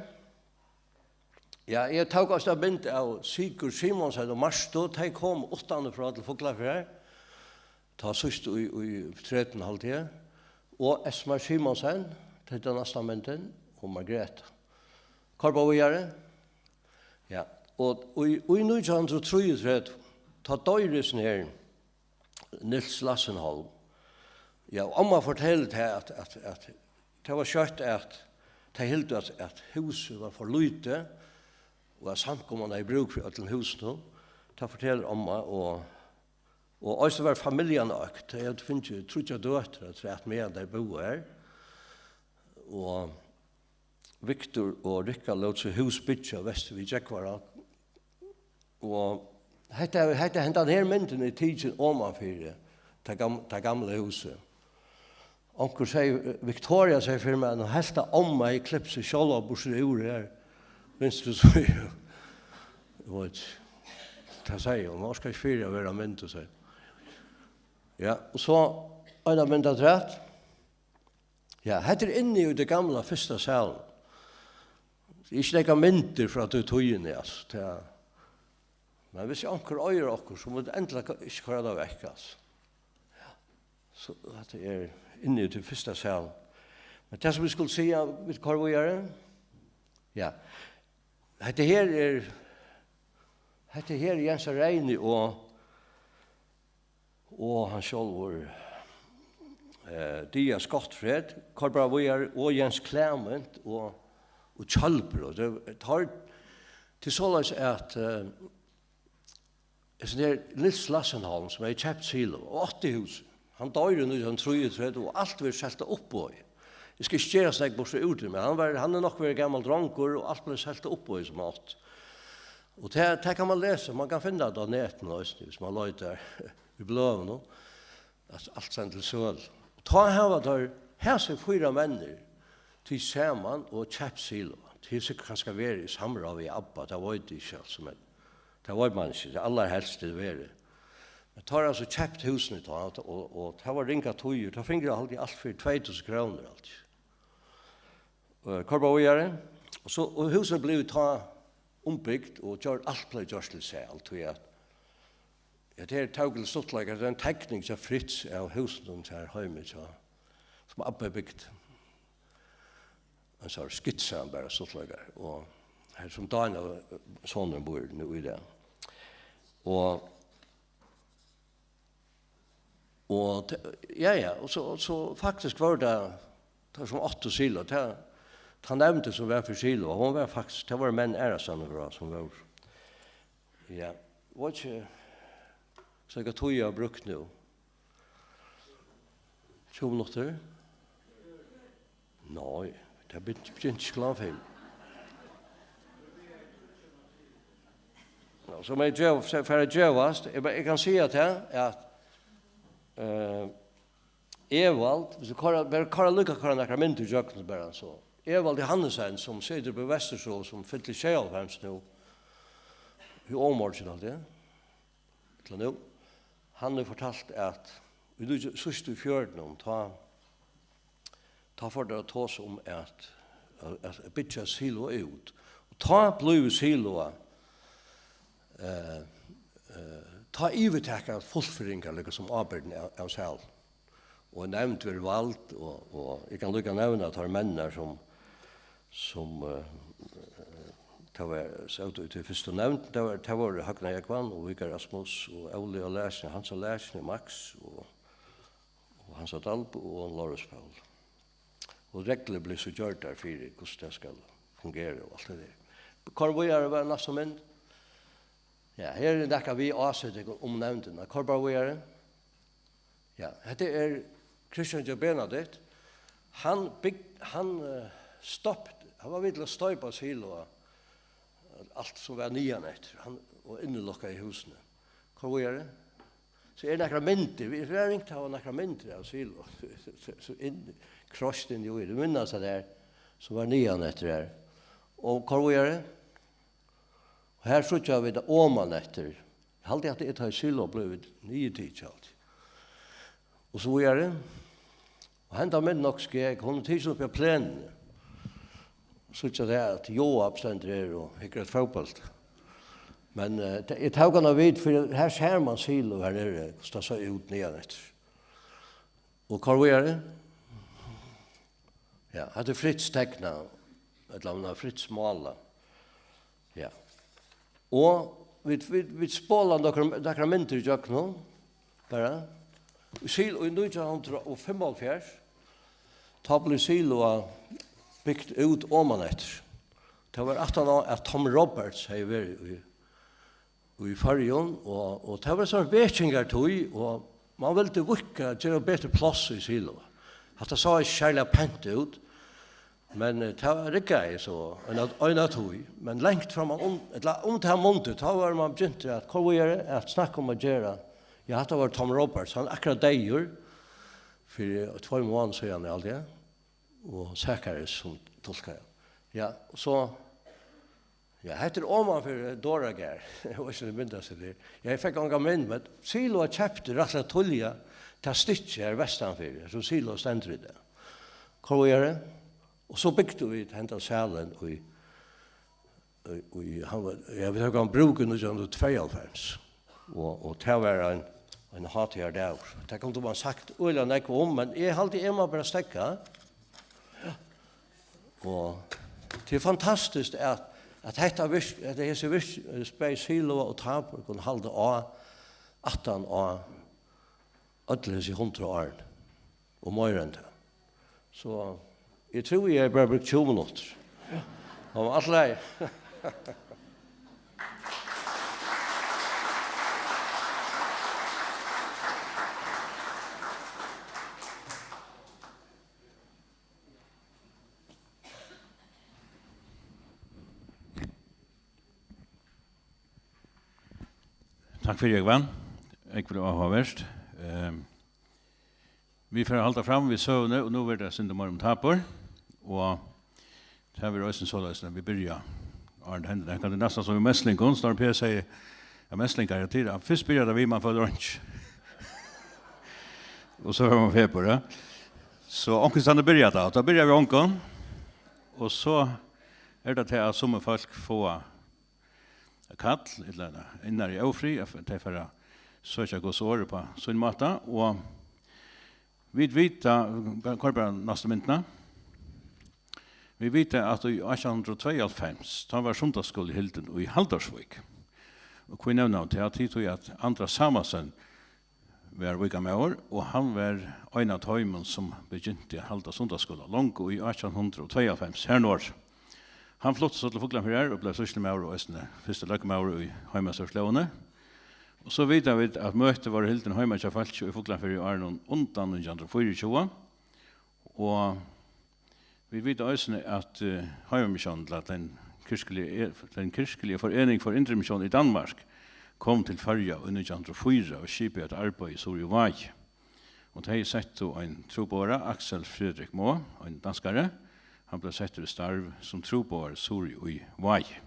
Ja, eg tók eisini mynd av Sigurð Simonsen og Martu. Tey komu uttanfrá til Fuglafjarðar. Tá síðst í, í trettan, haldi eg. Og Esmar Simonsen, tað er næsta myndin, og Margreta. Koyr bara víðari. Ja, Og í, í nítjan hundrað og trýogtretivu, tá doyr hesin her, Niels Lassenholm. Ja, og omma fortelur tað, at, at, at tað var skjótt, at tey hildu, at, at húsið var for lítið, og at samkoman hevði brúk fyri øllum húsinum. Tað fortelur omma, og, og eisini var familjan økt. Tey høvdu fingið tríggjar døtur afturat, meðan tey búðu her. Og Viktor og Rikka lótu seg hús byggja vestur við Gjógvara. Og hetta, hetta, hendan her myndin er tikin omanfyri tað gam-, tað gamla húsið. Onkur segði, Victoria segði fyri mær, at hon helt, at omma hevði klipt seg sjálva burtur úr her vinstru síðu. Eg veit ikki. Tað segði hon, hon orkar ikki fyri at vera mynd, og segði. Ja, og so eina mynd afturat. Ja, hetta er inni í tí gamla fyrsta salinum. Tað er ikki nakrar myndir frá tí tíðini, altso. Tað, men viss onkur eigur okkurt, so má tað endiliga ikki koyra tað vekk, altso. Ja. So hetta er inni í tí fyrsta salinum. Men tað, sum vit skulu siga, vit koyra víðari. Ja. Hetta her er, hetta her er Jens Reini og og hann sjálvur, eh, Dia Skottfred, koyr bara víðari, og Jens Clement og, og Kjølbro. Og tað, teir, tað er soleiðis, at, eh, hesin her Niels Lassenholm, sum hevði keypt silo og átti húsið, hann doyr í nítjan hundrað og trýogtretivu, og alt verður selt upp á. Eg skal ikki gera so nógv burtur úr tí, men hann var, hann er nokk verið gamal drongur, og alt bleiv selt upp á sum átt. Og tað, tað kann man lesa, man kann finna tað á netinum eisini, viss man leitar í bløðunum, at alt stendur til sølu. Og tá hava teir, hesir fýra menninir, tikið saman og keypt silo. Tað hevur sikkurt kanska verið í samráð við abba, tað veit eg ikki, altso, men tað veit man ikki, tað allarhelst er verið. Men teir hava altso keypt húsini tá, og, og tað var ringar tíðir, tá fingu teir, haldi eg, alt fyri tvey túsund krónur, haldi eg. Eh, koyr bara víðari. Og so, og húsini blivu tá umbygd, og gjørd, alt bleiv gjørt til sal, tí at, ja, tað er tók til stuttleika, tað er ein tekning hjá Fritz av húsinum her heima, hjá, sum abbi bygdi. Ein sorts skitsa, bara stuttleikar, og her sum Daniel, eh, sonurin, býr nú í dag. Og Og te-, ja, ja, og so, og so faktiskt var tað, tað sum áttu silo, tað, tann nevndin sum var fyri silo, hon var faktiskt, tað vóru menn aðrastaðni frá sum vóru. Ja, veit ikki, so hvat tíð eg havi brúkt nú. Tjúgu minuttir? Nei, tað byrj-, byrjinti ikki klokkan fimm. Ja, so má eg geva, so fara at gevast. Eg, eg kann siga tað, at, eh, Evald, viss tú koyrir, bara koyrir líka, koyrir nakrar myndir ígjøgnum bara so. Evald Johannesen, sum situr í Vestursølu, sum fyllir sjeyoghálvfems nú, í ovurmorgin, haldi eg. Ella nú. Hann hevur fortalt, at í nítjan-, síðst í fjørutunum, tá, tá fóru teir at tosa um at, at, at byggja siloið út. Og tá blívur siloið, eh, eh, tá yvirtaka Fuglfirðingar líka sum ábyrgdina av, av salinum. Og nevnd verður vald, og, og eg kann líka nevna, at teir menninar sum, sum, eh, tað var, sótu í tí fyrstu nevnd, tað var, tað vóru Høgni Jógvan og Víkar Rasmus og Óli á Læsjuni, Hans á Læsjuni, Max og, og Hans á Dalbø og Lárus Paul. Og reglur blivu so gjørdar fyri, hvussu tað skal fungera og alt tað har. Koyr víðari, var næsta mynd. Ja, her er nakað við áseting um nevndina. Koyr bara víðari. Ja, hetta er Christian J. Benedict. Hann bygd-, hann, eh, stoypti, hann var við til at stoypa siloið, alt sum var niðan eftir, hann, og innilokkaði húsini. Koyr víðari. So eru nakrar myndir, vit, vit hava ringt hava nakrar myndir av silo, so, so, so inn, kroyst inn í, tú minnist tað har, sum var niðan eftir har. Og koyr víðari. Og her síggja vit oman eftir. Eg haldi, at tað er tá, ið silo blívur niðurtikið, haldi eg. Og so víðari. Og henda mynd nokk skeg, hon er tikin uppi á planini. Síggja tað, at Joab stendur her og hyggur eftir fótbólti. Men, eh, ta-, eg tók hana við, fyri her sær man silo her niðri, hvussu tað sá út niðan eftir. Og koyr víðari. Ja, hatta er Fritz teknað, ella hann hevur Fritz málað. Ja. Og vit, vit, vit spola nakrar, nakrar myndir ígjøgnum, bara. Í Silo í nítjan hundrað og fimmoghálvfjerðs, tá bleiv Silo bygt út omaneftir. Tað var aftan á, at Tom Roberts hevði verið í, í Føroyum, og, og tað var sånn vekingartíð, og man vildi víðka, gera betri pláss í Silo. Hatta sá ikki serliga pent út, men, eh, tað riggaði so eina, eina tíð. Men langt fram á, ella um tað mundið, tá var man begynt at, hvat var tað, at snakka um at gera. Ja, hatta var Tom Roberts, hann er akkurát deyður fyri tveimum mánaðum síðan, haldi eg. Og Zacharias, sum tulkaði. Ja, og so, ja, hetta er oman fyri Doragarð. Eg veit ikki, um tit minnast til tað. Ja, eg fekk onga mynd, men Silo keypti rættiliga tíðliga tað stykkið her vestan fyri, sum Silo stendur í dag. Hvar var tað? Og so bygdu vit hendan salin í, í, í, hann var, ja, vit høvdu hann brúk í nítjan hundrað og tveyoghálvfems. Og, og tað var ein, ein hátíðardagur. Tað kundi man sagt øgiliga nógv um, men eg haldi, eg má bara steðga. Og tað er fantastiskt, at, at hetta virk-, at hesi virk-, bæði Silo og Táborg kunnu halda á aftan á øll hesi hundrað árini, og meira enn tað. So eg trúði, eg hevði bara brúkt tjúgu minuttir. Tað var alt í lagi. Takk fyri, Jógvan. Ógvuliga áhugavert. Ehm, vit fara at halda fram við søguni, og nú verður tað eitt sindur meira um Táborg, og tað verður eisini soleiðis, at vit byrja, áðrenn tað hendir. Tað kann næstan sum í meslingum, Snorri P segði, at meslingar eru til, at fyrst byrjar tað við, man følir einki. Og so er man fepur, ja. So onkustaðni byrjar tað, og tá byrja vit ongum, og so er tað til, at summi fólk fáa kall, ella innari ófrið, at tey fara at søkja Guds orð upp á sín máta, og vit vita, bara, koyr bara næstu myndina. Vit vita, at í átjan hundrað og tveyoghálvfems, tá var sunnudagsskúli hildin í Haldórsvík. Og hví nevna vit tað? Tí, tí at Andras Samuelsen var víkamaður, og hann var ein av teimum, sum begynti at halda sunnudagsskúla longu í átjan hundrað og tveyoghálvfems, har norður. Hann flutti so til Fuglafjarðar og bleiv sýslumaður og eisini fyrsti løgmaður í heimastýrislógini. Og so vita vit, at møti vóru hildin heima hjá fólki í Fuglafirði í árunum undan nítjan hundrað og fýraogtjúgu. Og vit vita eisini, at, eh, Heimamissiónin, ella den kirkeliga, den kirkeliga forening for Indre Mission i Danmark, kom til Føroya í nítjan hundrað og fýra og skipaði eitt arbeiði suður í Vági. Og tey settu ein trúboðara, Axel Frederik Moe, ein danskari. Hann bleiv settur í starv sum trúboðari suður í Vági.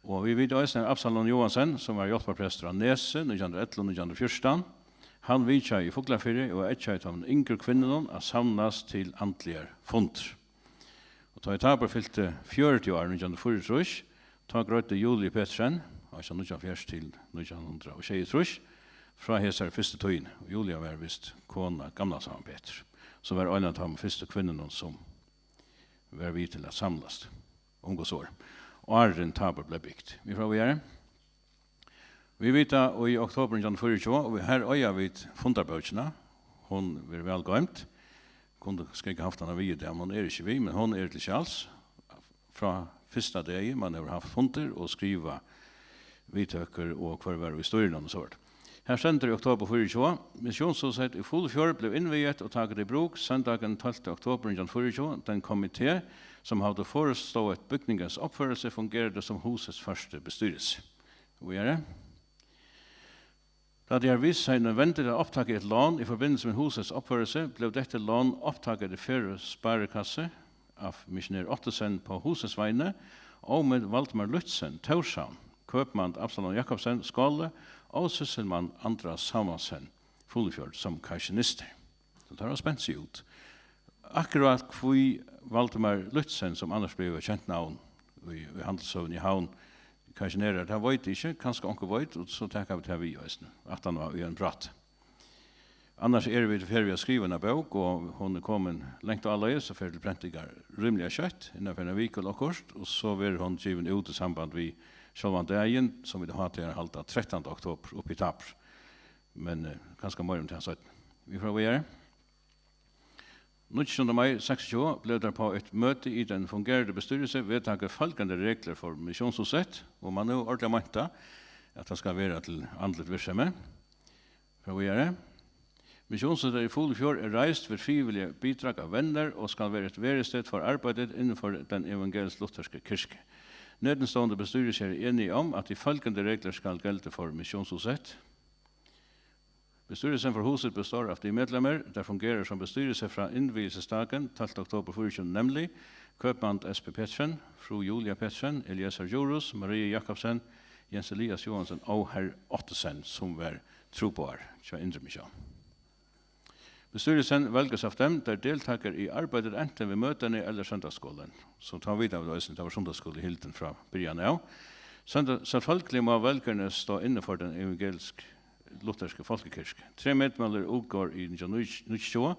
Og vit vita eisini, at Absalon Johansen, sum var hjálparprestur á Nesi, nítjan hundrað og ellivu, nítjan hundrað og fjúrtan, hann vitjaði í Fuglafirði og eggjaði teimum yngru kvinnunum at samlast til andligar fundir. Og tá ið Táborg fylti fjøruti ár, nítjan hundrað og fýraogtrýss, tá greiddi Julie Petersen, átjan níggjuoghálvfjerðs til nítjan hundrað og sjeyogtrýss, frá hesari fyrstu tíðini. Og Julia var vist kona gamla Sámal Peturs, sum var ein av teimum fyrstu kvinnunum, sum var við til at samlast um Guds orð, áðrenn Táborg bleiv bygt. Vit fara víðari. Vit vita, í oktobur nítjan hundrað og fýraogtjúgu, og her eiga vit fundarbókina. Hon verður væl goymd. Kundi skegg havt hana við í dag, men hon er ikki við, men hon er til skjals frá fyrsta degi, man hevur havt fundir og skrivað viðtøkur og hvør var í stýrinum og so var. Her stendur í oktober fýraogtjúgu: Missionshúsið í Fuglafjørð blev indviet og taget i brug søndagen tolvte oktober nitten fireogtyve. Den komité, som havde forestået bygningens opførelse, fungerede som husets første bestyrelse. Víðari. Da det har vist sig nødvendigt at optage et lån i forbindelse med husets opførelse, blev dette lån optaget i Færøsk Sparekasse af missionær Ottesen på husets vegne og med Valdemar Lützen, Tórshavn, købmand Absalon Jakobsen, Skåle, og sysselmand Andras Samuelsen, Fuglefjord, som kassionister. So teir hava spent seg út. Akkurát hví Valdemar Lützen, sum annars blívur eitt kent navn í, í handilssøguni í Havn, kassionerar, tað veit eg ikki, kanska onkur veit, og so taka vit tað við eisini, aftan á í ein prat. Annars eru vit í ferð við at skriva eina bók, og hon er komin langt áleiðis og fer til prentingar rímiliga skjótt, innan fyri eina viku ella okkurt, og so verður hon givin út í samband við sjálvan dagin, sum vit hátíðarhalda trettanda oktober uppi í Tabor. Men, eh, kanska meira um tað seinni. Vit fara víðari. Níggjunda mai seksogtjúgu bleiv tað á eitt møti í den fungerende bestyrelse vedtaget følgende regler for Missionshusets, og man nú ordiliga meinta, at tað skal vera til andligt virksemi. Fara víðari. Missionshúsið í Fuglafjørð er reist ved frivillige bidrag af venner og skal være et værested for arbejdet inden for den evangelisk-lutherske kirke. Nedenstående bestyrelse er enige om, at de følgende regler skal gælde for Missionshuset. Bestyrelsen for huset består af de medlemmer, der fungerer som bestyrelse fra indvielsesdagen tolvte oktober fireogtyve, nemlig købmand S P Petersen, fru Julia Petersen, Elias Djurhuus, Marie Jakobsen, Jens Elias Johansen og herr Ottesen, som var trúboðari hjá Indre Mission. Bestyrelsen vælges af dem, der deltager i arbejdet enten ved møderne eller søndagsskolen. So tá vita vit eisini, tað var sunnudagsskúli hildin frá byrjan av. Søndag, selvfølgelig må vælgerne stå inde for den evangelisk-lutherske folkekirke. Tre medlemmer udgør i nitten hundrede og niogtyve.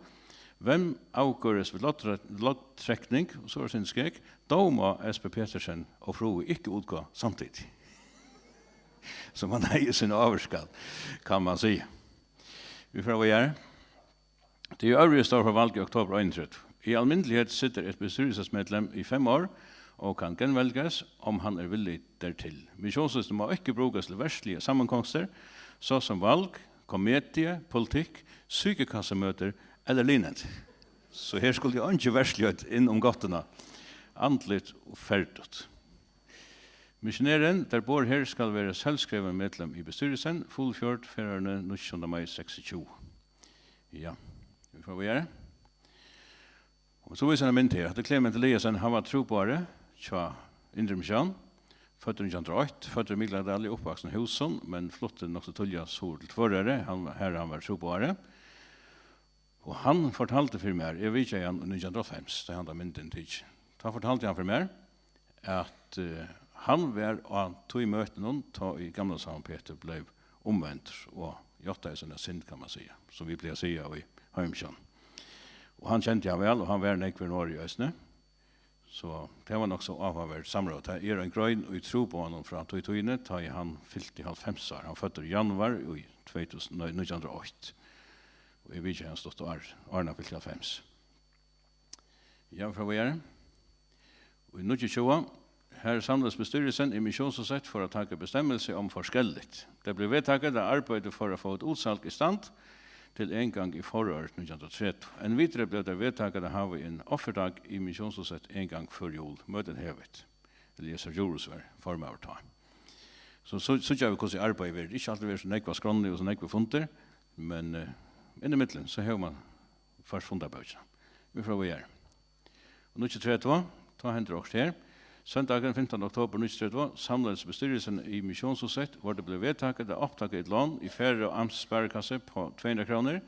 Hvem afgøres ved lodtre-, lodtrækning, og so er det skægt, dog må S P Petersen og frue ikke udgå samtidig. So man hevði sína ávirkan, kann man siga. Vit fara víðari. De øvrige står for valg i oktober enogtredive. I almindelighed sidder et bestyrelsesmedlem i fem år og kan genvælges, om han er villig dertil. Missionshúsið má ikke brukes til verdslige sammenkomster, såsom valg, komedie, politikk, sygekassemøder eller lignende. So her skuldi einki verdsligt inn um gáttuna. Andligt og ferdigt. Missionæren, der bor her, skal være selvskreven medlem i bestyrelsen, Fuglafjørður, Færøerne, níggjunda mai seksogtjúgu. Ja, vit fara víðari. Og so vísir ein mynd her. Hatta er Clement Eliasen, hann var trúboðari hjá Indre Mission, føddur í nítjan hundrað og eitt, føddur í Mikladali, uppvaksin í Húsum, men flutti nokk so tíðliga suður til Tvøroyri, hann, har hann var trúboðari. Og hann fortaldi fyri mær, eg vitjaði hann í nítjan hundrað og hálvfems, tá henda myndin tikin. Tá fortaldi hann fyri mær, at, eh, hann var á tí møtinum, tá ið gamla Sankt Petur bleiv umvendur og játtaði sína synd, kann man siga, sum vit plaga at siga í Heimisjón. Og hann kendi hann væl, og hann var nógv í Noregi eisini. So tað var nokk so áhugaverd samrøða. Tað er ein grein í Trúboðanum frá tí tíðini, tá ið hann fylti hálvfems ár. Hann føddur í januar í tvey túsund, nei, nítjan hundrað og eitt. Og eg vitjaði hann stutt ár, áðrenn hann fylti hálvfems. Ja, frá víðari. Og í níggjuogtjúgu, her samledes bestyrelsen i Missionshuset for at tage bestemmelse om forskelligt. Det blev vedtaget, at arbejdet for at få et udsalg i stand til en gang i foråret nitten hundrede og tretten. Endvidere blev det vedtaget at have en offerdag i Missionshuset en gang før jul. Mødet hævet. Elias Djurhuus var formaður tá. So, so, so síggja vit, hvussu arbeiðið verður. Ikki altíð verið so nógv á skránni og so nógvir fundir, men, eh, inn í millum, so hevur man ført fundarbókina. Vit fara víðari. Og níggjuogtretivu, tá hendir okkurt her. Søndagen femtende oktober níggjuogtretivu samledes bestyrelsen i Missionshuset, hvor det blev vedtaget at optage et lån i Færø Amts Sparekasse på två hundrede kroner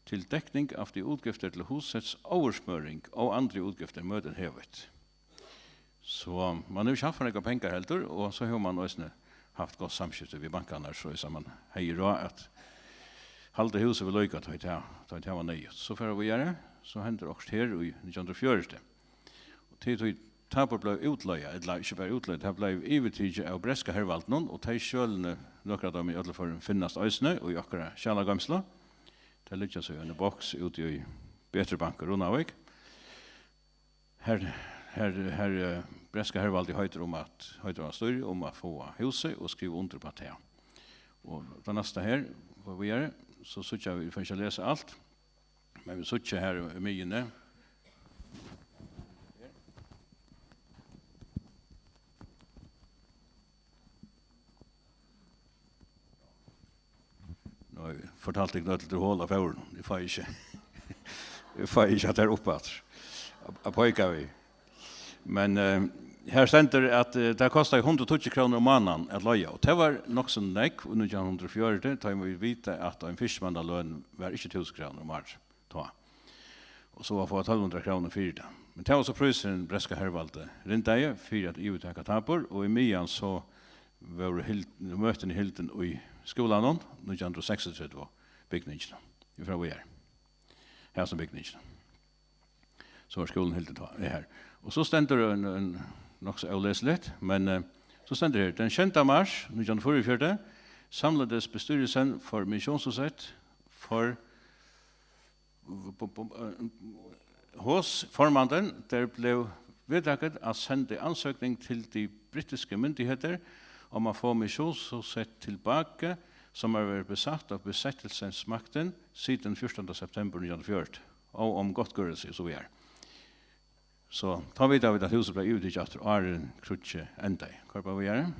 til dækning af de udgifter til husets oversmøring og andre udgifter. Mødet hævet. So man hevur ikki havt for nógvar pengar heldur, og so hevur man eisini havt gott samskifti við bankarnar, so, so man hevði ráð at halda húsið við líka, tá ið tað, tá ið tað var neyðugt. So fara vit víðari, so hendir okkurt her í nítjan hundrað og fjøruti. Og tí, tí Tabor bleiv útleigað, ella ikki bara útleigað, tað bleiv yvirtikið av bretska hervaldinum, og tey skjølini, nøkur av teimum í øllum førum, finnast eisini í okkara skjalagoymslu. Tey liggja so í einum boksi úti í Betri Bank í Runavík. Her, her, her, eh, bretska hervaldið heitir um at, heitir á stýrið um at fáa húsið og skriva undir upp á tað. Og tað næsta her, og víðari, so síggja vit, vit fara ikki at lesa alt, men vit síggja her í miðjuni. Nú havi eg fortalt tykkum øll, tað er hol á fóðrinum. Eg fái ikki, eg fái ikki hatta her upp aftur. At, at peika við. Men, eh, her stendur, at, eh, tað kostar hundrað og tíggju krónur um mánaðin at leiga. Og tað var nokk so nógv í nítjan hundrað og fjøruti, tá ið vit vita, at ein fiskimannaløn var ikki túsund krónur um árið tá. Og so at fáa tólv hundrað krónur fyri tað. Men tað var so prísurin, bretska hervaldið rindaði fyri at yvirtaka Tabor, og í miðjan so vóru hild-, møtini hildin í skúlanum, nítjan hundrað og seksogtretivu bygninginum. Vit fara víðari. Hasum bygninginum. So var skúlin hildin tá, er her. Og so stendur ein, ein nokk so ólesiligt, men, eh, So stendur her, den sjettende mars nítjan hundrað og fýraogfjøruti samledes bestyrelsen for Missionshuset for bu- bu- eh, hos formanden, der blev vedtaget at sende ansøgning til de britiske myndigheder om at få Missionshuset tilbage, som er blevet besat af besættelsesmagten siden fjortende september nitten fjorten, og om godtgørelse, og så videre. So, tá vita vit, at húsið bleiv yvirtikið aftur, áðrenn kríggið endaði. Koyr bara víðari.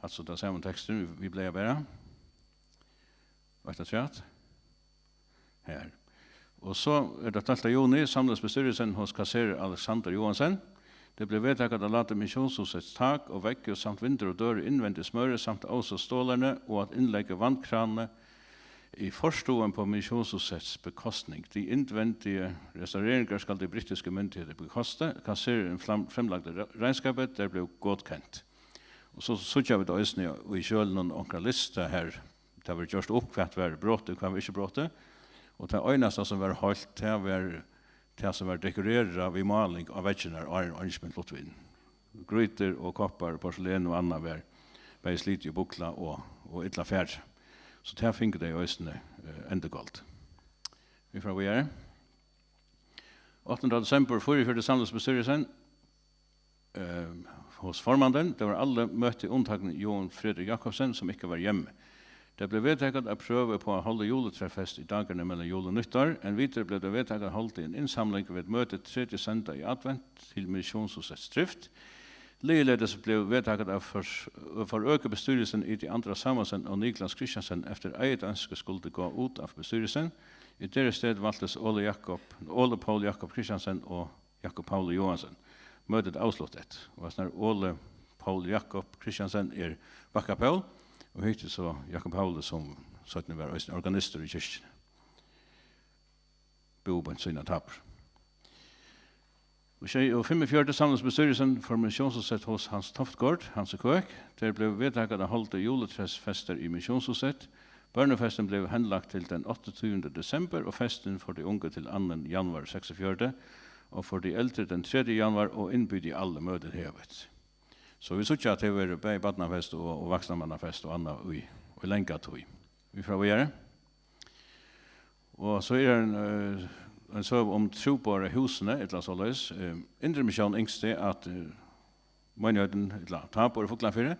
Altso, tað sama tekstur, vit, vit bleiva bara. Eitt afturat. Her. Og so er tað tólvta juni, samledes bestyrelsen hos kasserer Alexander Johansen. Det blev vedtaget at lade missionshusets tak og vægge samt vinduer og døre indvendigt smøres, samt også stålerne, og at indlægge vandkrane i forstuen på missionshusets bekostning. De indvendige restaureringer skal de britiske myndigheder bekoste. Kassereren flam- fremlagde re- regnskabet, der blev godkendt. Og so síggja vit eisini í skjølunum onkra lista her, tað var gjørt upp, hvat var brotið, hvat var ikki brotið. Og tað einasta, sum var heilt, tað var tað, sum var dekorerað við máling á veggirnar, áðrenn eingin flutti inn. Grýtur og koppar og porselæn og annað var bæði slitið og buklað og, og illa farið. So tað fingu tey eisini, eh, endurgold. Vit fara víðari. Áttende desember fýraogfyrre samledes bestyrelsen, eh, hos formanden. Det var alle mødte undtagen Jon Fredrik Jakobsen, som ikke var hjemme. Det blev vedtaget at prøve på at holde juletræfest i dagene mellem jul og nytår. Endvidere blev det vedtaget at holde en indsamling ved mødet tredje søndag i advent til missionshusets drift. Ligeledes blev vedtaget at for, forøke bestyrelsen i de andre Samuelsen og Niklas Christiansen efter eget ønske skulle gå ud af bestyrelsen. I deres sted valgtes Ole Jakob, Ole Poul Jakob Christiansen og Jakob Paul Johansen. Mødet afsluttet. Og snar Ole Poul Jakob Christiansen er Bakka Paul, og hitti so Jakob Paul, sum seinni var eisini organistur í kirkjuni. Búði beint síðuna av Tabor. Og sjey og fimmogfjøruti samledes bestyrelsen for Missionshuset hos Hans Toftgaard, Hans Køk. Der blev vedtaget at holde juletræsfester i Missionshuset. Børnefesten blev henlagt til den otteogtyvende december, og festen for de unge til anden januar seksogfyrre, og for de ældre den tredje januar, og indbyde alle mødet herved. So vit síggja, at tað verður bæði barnafest og, og vaksnamannafest og annað í, í langa tíð. Vit fara víðari. Og so er ein, eh, ein søga um trúboðarhúsini, ella soleiðis. Eh, Indremission ynskti, at, eh, meinigheiten, ella Tabor í Fuglafirði,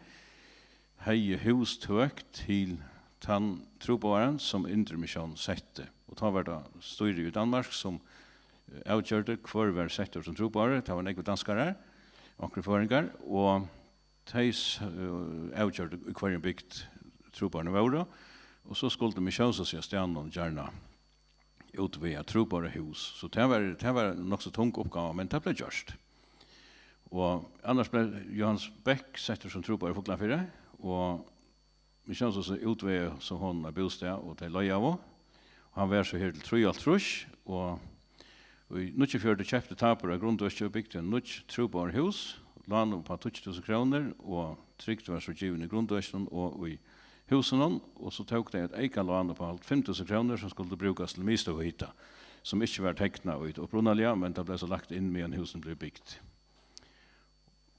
hevði hústøk til tann trúboðaran, sum Indremission setti. Og tá var tað stýrið í Danmark, sum, eh, avgjørdi, hvør var settur sum trúboðari. Tað var nógvir danskarar, onkrir føroyingar, og tey s-, eh, avgjørdu, í hvørjum bygd trúboðarnir vóru, og so skuldi Missiónshúsið á staðnum gjarna útvega trúboðarahús. So tað var, tað var nokk so tung uppgáva, men tað bleiv gjørt. Og annars bleiv Jóhannes Bech settur sum trúboðari í Fuglafirði, og Missiónshúsið útvegaði so honum eitt bústað, og tey leigaðu. Og hann var so her til trýoghálvtrýss, og í níggjuogfjøruti keypti Tabor eitt grundøki og bygdi eitt nýtt trúboðarhús, lán upp á tíggju túsund krónur, og trygd var so givin í grundøkinum og í húsinum, og so tóku tey eitt eyka lán upp á fimm túsund krónur, sum skuldi brúkast til miðstøðuhita, sum ikki var teknað í tað upprunaliga, men tað bleiv so lagt inn, meðan húsini blivu bygd.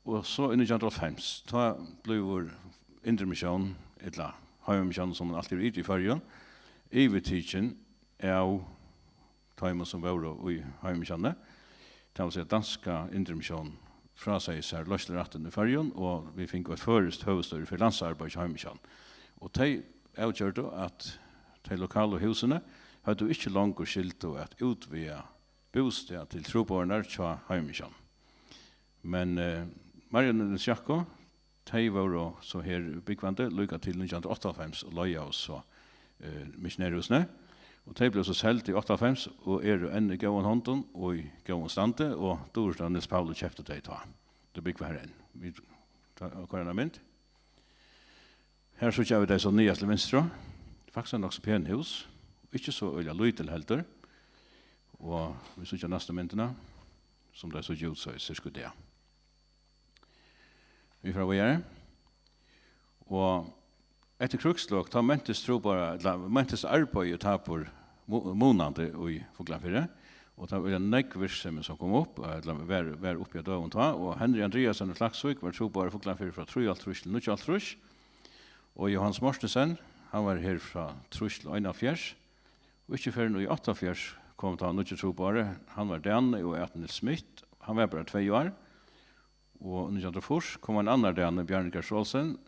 Og so í nítjan hundrað og hálvfems, tá blívur Indremission, ella Heimamissiónin, sum hon altíð er í Føroyum, yvirtikin av teimum, sum vóru í Heimamissiónini. Tað vil siga, danska Indremission frásegði sær leiðslurættin í Føroyum, og vit fingu eitt føroyskt høvuðsstýri fyri landsarbeiðið hjá Heimamissiónini. Og tey avgjørdu, at tey lokalu húsini høvdu ikki longur skyldu at útvega bústað til trúboðarnar hjá Heimamissiónini. Men, eh, Marianne og Niels Jakko, tey vóru so her búgvandi líka til nítjan hundrað og áttaoghálvfems og leigaðu so, eh, missionerhúsini. Og tey blivu so seld í áttaoghálvfems og eru enn í góðum hondum og í góðum standi, og Durita og Niels Pauli keyptu tey tá. Tey búgva har enn. Vit, tá, koyr eina mynd. Her síggja vit tey so niðast til vinstru. Faktiskt er nokk so pæn hús. Ikki so øgiliga lítil heldur. Og vit síggja næstu myndina, sum tey síggja út, so er sirka í dag. Vit fara víðari. Og eftir krígslok, tá mentist trúboðar-, ella mentist arbeiðið í Tabor mu-, munandi í Fuglafirði. Og tað var ein nógv virksemi, sum kom upp, ella var, var uppi á døgum tá, og Henry Andreasen í Klaksvík var trúboðari í Fuglafirði frá trýoghálvtrýss til níggjuoghálvtrýss, og Jóhannes Mortensen, hann var her frá trýss til einoghálvfjerðs, og ikki fyrr enn í áttaoghálvfjerðs kom tá nýggi trúboðari, hann var dani og æt Niels Smith, hann var bara tvey ár, og nítjan hundrað og fýrs kom ein annar dani, Bjarni Gerst Olsen,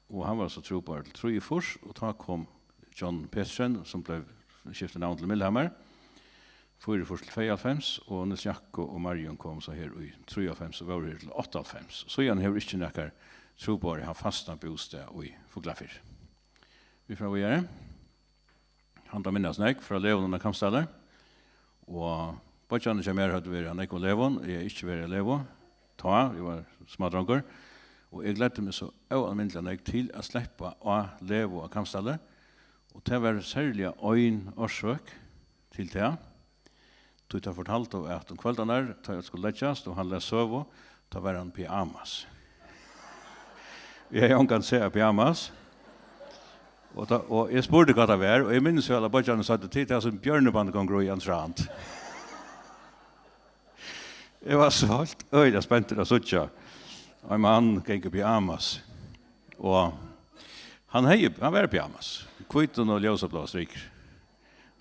og hann var so trúboðari til trýogfýrs, og tá kom John Petersen, sum bleiv, skifti navn til Milhammer, fýraogfýrs til tveyoghálvfems, og Niels Jakko og Marion kom so her í trýoghálvfems og vóru her til áttaoghálvfems. Síðan hevur ikki nakar trúboðari havt fastan bústað í Fuglafirði. Vit fara víðari. Hann tað minnast nógv frá leguni á Kambsdali. Og beiggjarnir hjá mær høvdu verið á nógvum legum. Eg hevði ikki verið á legu tá, eg var smádrongur. Og eg gleddi meg so óalmindiliga nógv til at sleppa á legu á Kambsdali. Og tað var serliga ein orsøk til tað. Tí teir fortaldu, at um kvøldarnar, tá eg skuldi leggjast, og hann las søgu, tá var hann pyjamas. Eg hevði ongan sæð av pyjamas. Og, tá, og eg spurdi, hvat tað var, og eg minnist væl, at beiggjarnir søgdu, tað er tað, sum bjørnebandið gongur í, André Ant. Eg var so heilt øgiliga spentur at síggja ein mann ganga í pyjamas. Og hann hevði, hann var í pyjamas. Hvítum og ljósabláum strikum.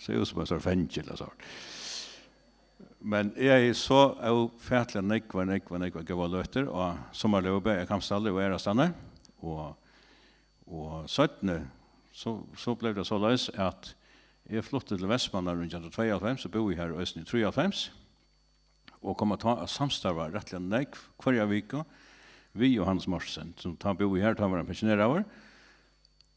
Sá út sum ein sort fangil og sort. Men eg hevði so ófatiliga nógvar, nógvar, nógvar góðar løtur á summarlegu, bæði á Kambsdali og aðrastaðni. Og, og seinni, so, so bleiv tað soleiðis, at eg flutti til Vestmannar í nítjan hundrað og tveyoghálvfems og búði har eisini í trýoghálvfems. Og kom at tá at samstarva rættiliga nógv hvørja viku við Jóhannes Mortensen, sum tá búði her, tá var hann pensjoneraður.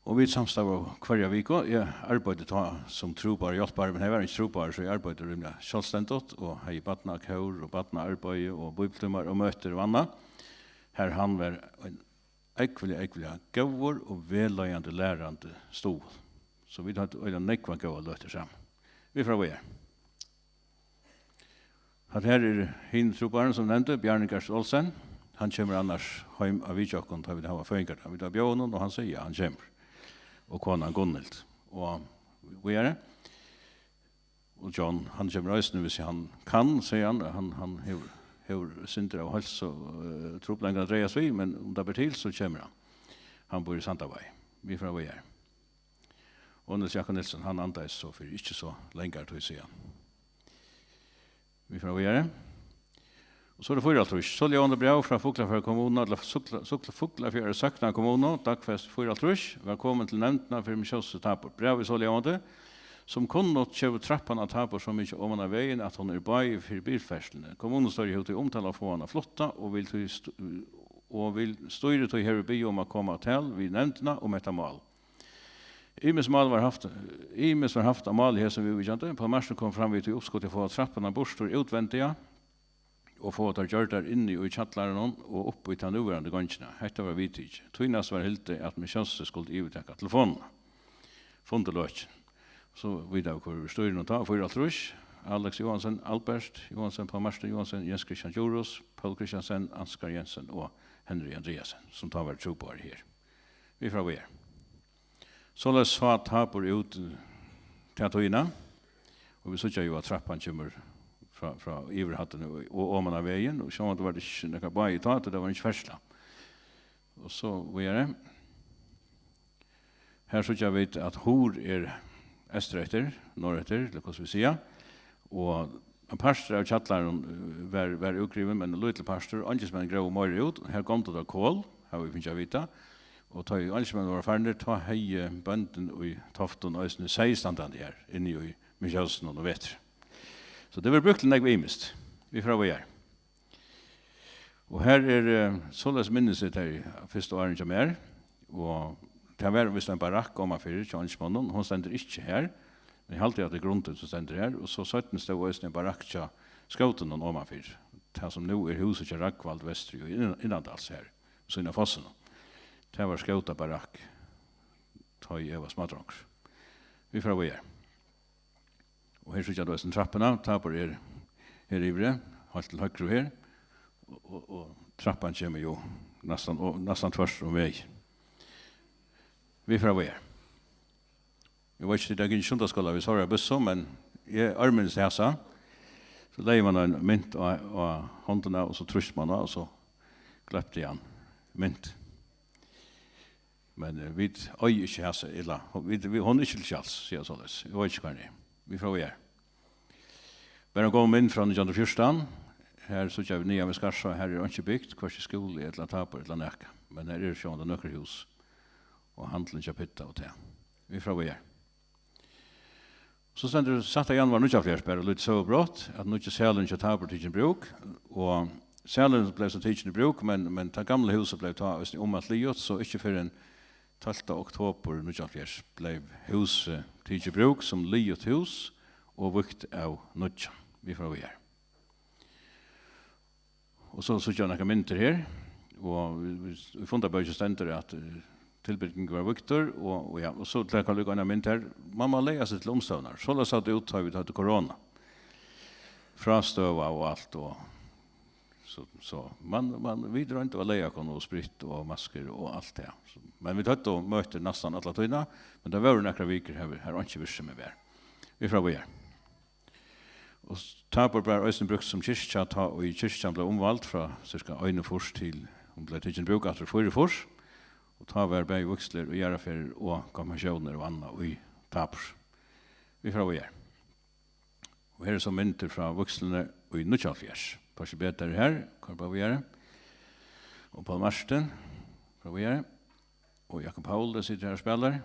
Og vit samstarvaðu hvørja viku. Eg arbeiddi tá sum trúboðarhjálpari, men eg var ikki trúboðari, so eg arbeiddi rímiliga sjálvstendigt og hevði barnakór og barnaarbeiði og bíbliutímar og møtir og annað, har hann var ein ógvuliga, ógvuliga góður og vælleiðandi, lærandi stuðul. So vit høvdu øgiliga nógvar góðar løtur saman. Vit fara víðari. Hatta her er hin trúboðarin, sum nevndi, Bjarni Gerst Olsen. Hann kemur annars heim at vitja okkum, tá vit hava føðingardag. Vit hava bjóðað honum, og hann segði, ja, hann kemur. Og konan Gunnhild. Og víðari. Og John, hann kemur eisini, hvis hann kann, segði hann. Hann, hann hevur, hevur sindur av heilsu, eh, trupulleikar at dragast við, men um tað ber til, so kemur hann. Hann býr í Sandavági. Vit fara víðari. Og Niels Jakob Nielsen, hann andaðist so fyri ikki so langari tíð síðan. Vit fara víðari. Og so er tað fýraoghálvtrýss. So ljóðandi bræv frá Fuglafjarðar kommunu, ella Fugla-, Fugla-, Fuglafjarðar sóknar kommunu, dagfest fýraoghálvtrýss, var komin til nevndina fyri Missiósið Tabor. Brævið er so ljóðandi: Sum kunnugt gevur trappan á Tabor so mikið oman á vegin, at hon er bágari fyri bilferðsluni. Kommunustýrið hevur tí umtalað at fáa hana flutta og vil tí st-, og vil stýrið tí herved biðja um at koma á tal við nevndina um hetta mál. Ymiskt mál var havt, ymiskt var havt á máli hesum viðvíkjandi. Poul Martin kom fram við tí uppskoti at fáa trappurnar burtur útvendiga og fáa tær gjørdar inni í kjallaranum og upp í ta núverandi gongina. Hetta var viðtikið. Tí næst var hildið, at Missiósið skuldi yvirtaka telefonina. Fundur lokin. So vita vit, hvør er í stýrinum tá, fýraoghálvtrýss. Alex Johansen, Albert Johansen, Poul Martin Johansen, Jens Christian Djurhuus, Poul Christiansen, Ansgar Jensen og Henry Andreasen, sum tá var trúboðari her. Vit fara víðari. Soleiðis sá Tabor út, eh, ta tíðina, og vit síggja jú, at trappan kemur frá, frá yvirhæddini og, og oman á vegin, og sjálvandi var tað ikki nakar bági tá, tí tað var ikki ferðsla. Og so víðari. Her síggja vit, at hurð er eystureftir, norðureftir, ella hvussu vit siga, og ein partur av kjallaranum, eh, var, var útgrivin, men ein lítil partur. Eingilsmenn gróvu meira út, og her gomdu teir kol, hava vit fingið at vita, og tá ið eingilsmenn vóru farnir, tá hevði bóndin í Toftum eisini seyð standandi her, inni í Missiósinum um veturin. So tað verður brúkt til nógv ymiskt. Vit fara víðari. Og her er, eh, soleiðis minnist eg tey fyrstu árini hjá mær, og tað var vist ein barakk omanfyri hjá eingilsmonnum, hon stendur ikki her, men eg haldi, at tað er grundin, sum stendur her, og so seinni stóð eisini ein barakk hjá skótunum omanfyri, tað sum nú er húsið hjá Ragvald vesturi í Inn-, Innandals her, síðuna av fossinum. Tað var skótabarakk, tá ið eg var smádrongur. Vit fara víðari. Og her síggja vit eisini trappuna. Tabor er her yviri, heilt til høgru her. Og, og, og trappan kemur jú næstan, og næstan tvørtur um vegin. Vit fara víðari. Eg veit ikki, tit hava gingið í sunnudagsskúla við Snorra Bússo, men eg ørminnist hasa. So legði mann ein mynt á, á hondina, og so trýsti mann á, og so gloymdi hann mynt. Men, eh, vit eiga ikki hasa, ella, hon, vit, vit, hon er ikki til skjals, siga soleiðis. Eg veit ikki, hvar hon er. Vit fara víðari. Bara ein góð mynd frá nítjan hundrað og fjúrtan. Her síggja vit niðan við Skarðsá, her er einki bygt, hvørki skúli ella tápur ella nakað. Men her eru sjálvandi nøkur hús og handilin hjá Pitta og tað. Vit fara víðari. So stendur sætta januar níggjuoghálvfjerðs, bara lítið søgubrot, at nýggi salurin hjá Tápur tikin í brúk, og salurin bleiv so tikin í brúk, men, men tað gamla húsið bleiv tá eisini ummælt liðugt, so ikki fyrr enn tólvta oktober níggjuoghálvfjerðs bleiv húsið tikið í brúk sum liðugt hús og vígt av nýggjum. Vit fara víðari. Og so síggja vit nakrar myndir her, og í, í, í fundarbókini stendur, at, eh, tilbyrging var vígdur, og, og ja, og so tekur hann líka eina mynd her. Man má laga seg til umstøðurnar. Soleiðis sá tað út, tá vit høvdu korona. Frástøða og alt, og so, so man, man, vit royndu at laga okkum og spritt og maskur og alt tað. So, men vit høvdu møtir næstan alla tíðina, men tað vóru nakrar vikur, har, har einki virksemi var. Vit fara víðari. Og Tápur var eisini brúkt sum kirkja, tá ið kirkjan bleiv umvæld frá sirka einogfýrs til hon bleiv tikin í brúk aftur í fýraogfýrs, og tá var bæði vígslur og jarðarferðir og konfirmatiónir og annað í Tápur. Vit fara víðari. Og her er so myndir frá vígsluni í níggjuoghálvfjerðs. Páll Petur er her, koyr bara víðari. Og Poul Martin, fara víðari. Og Jakob Paul, der situr her og spælir.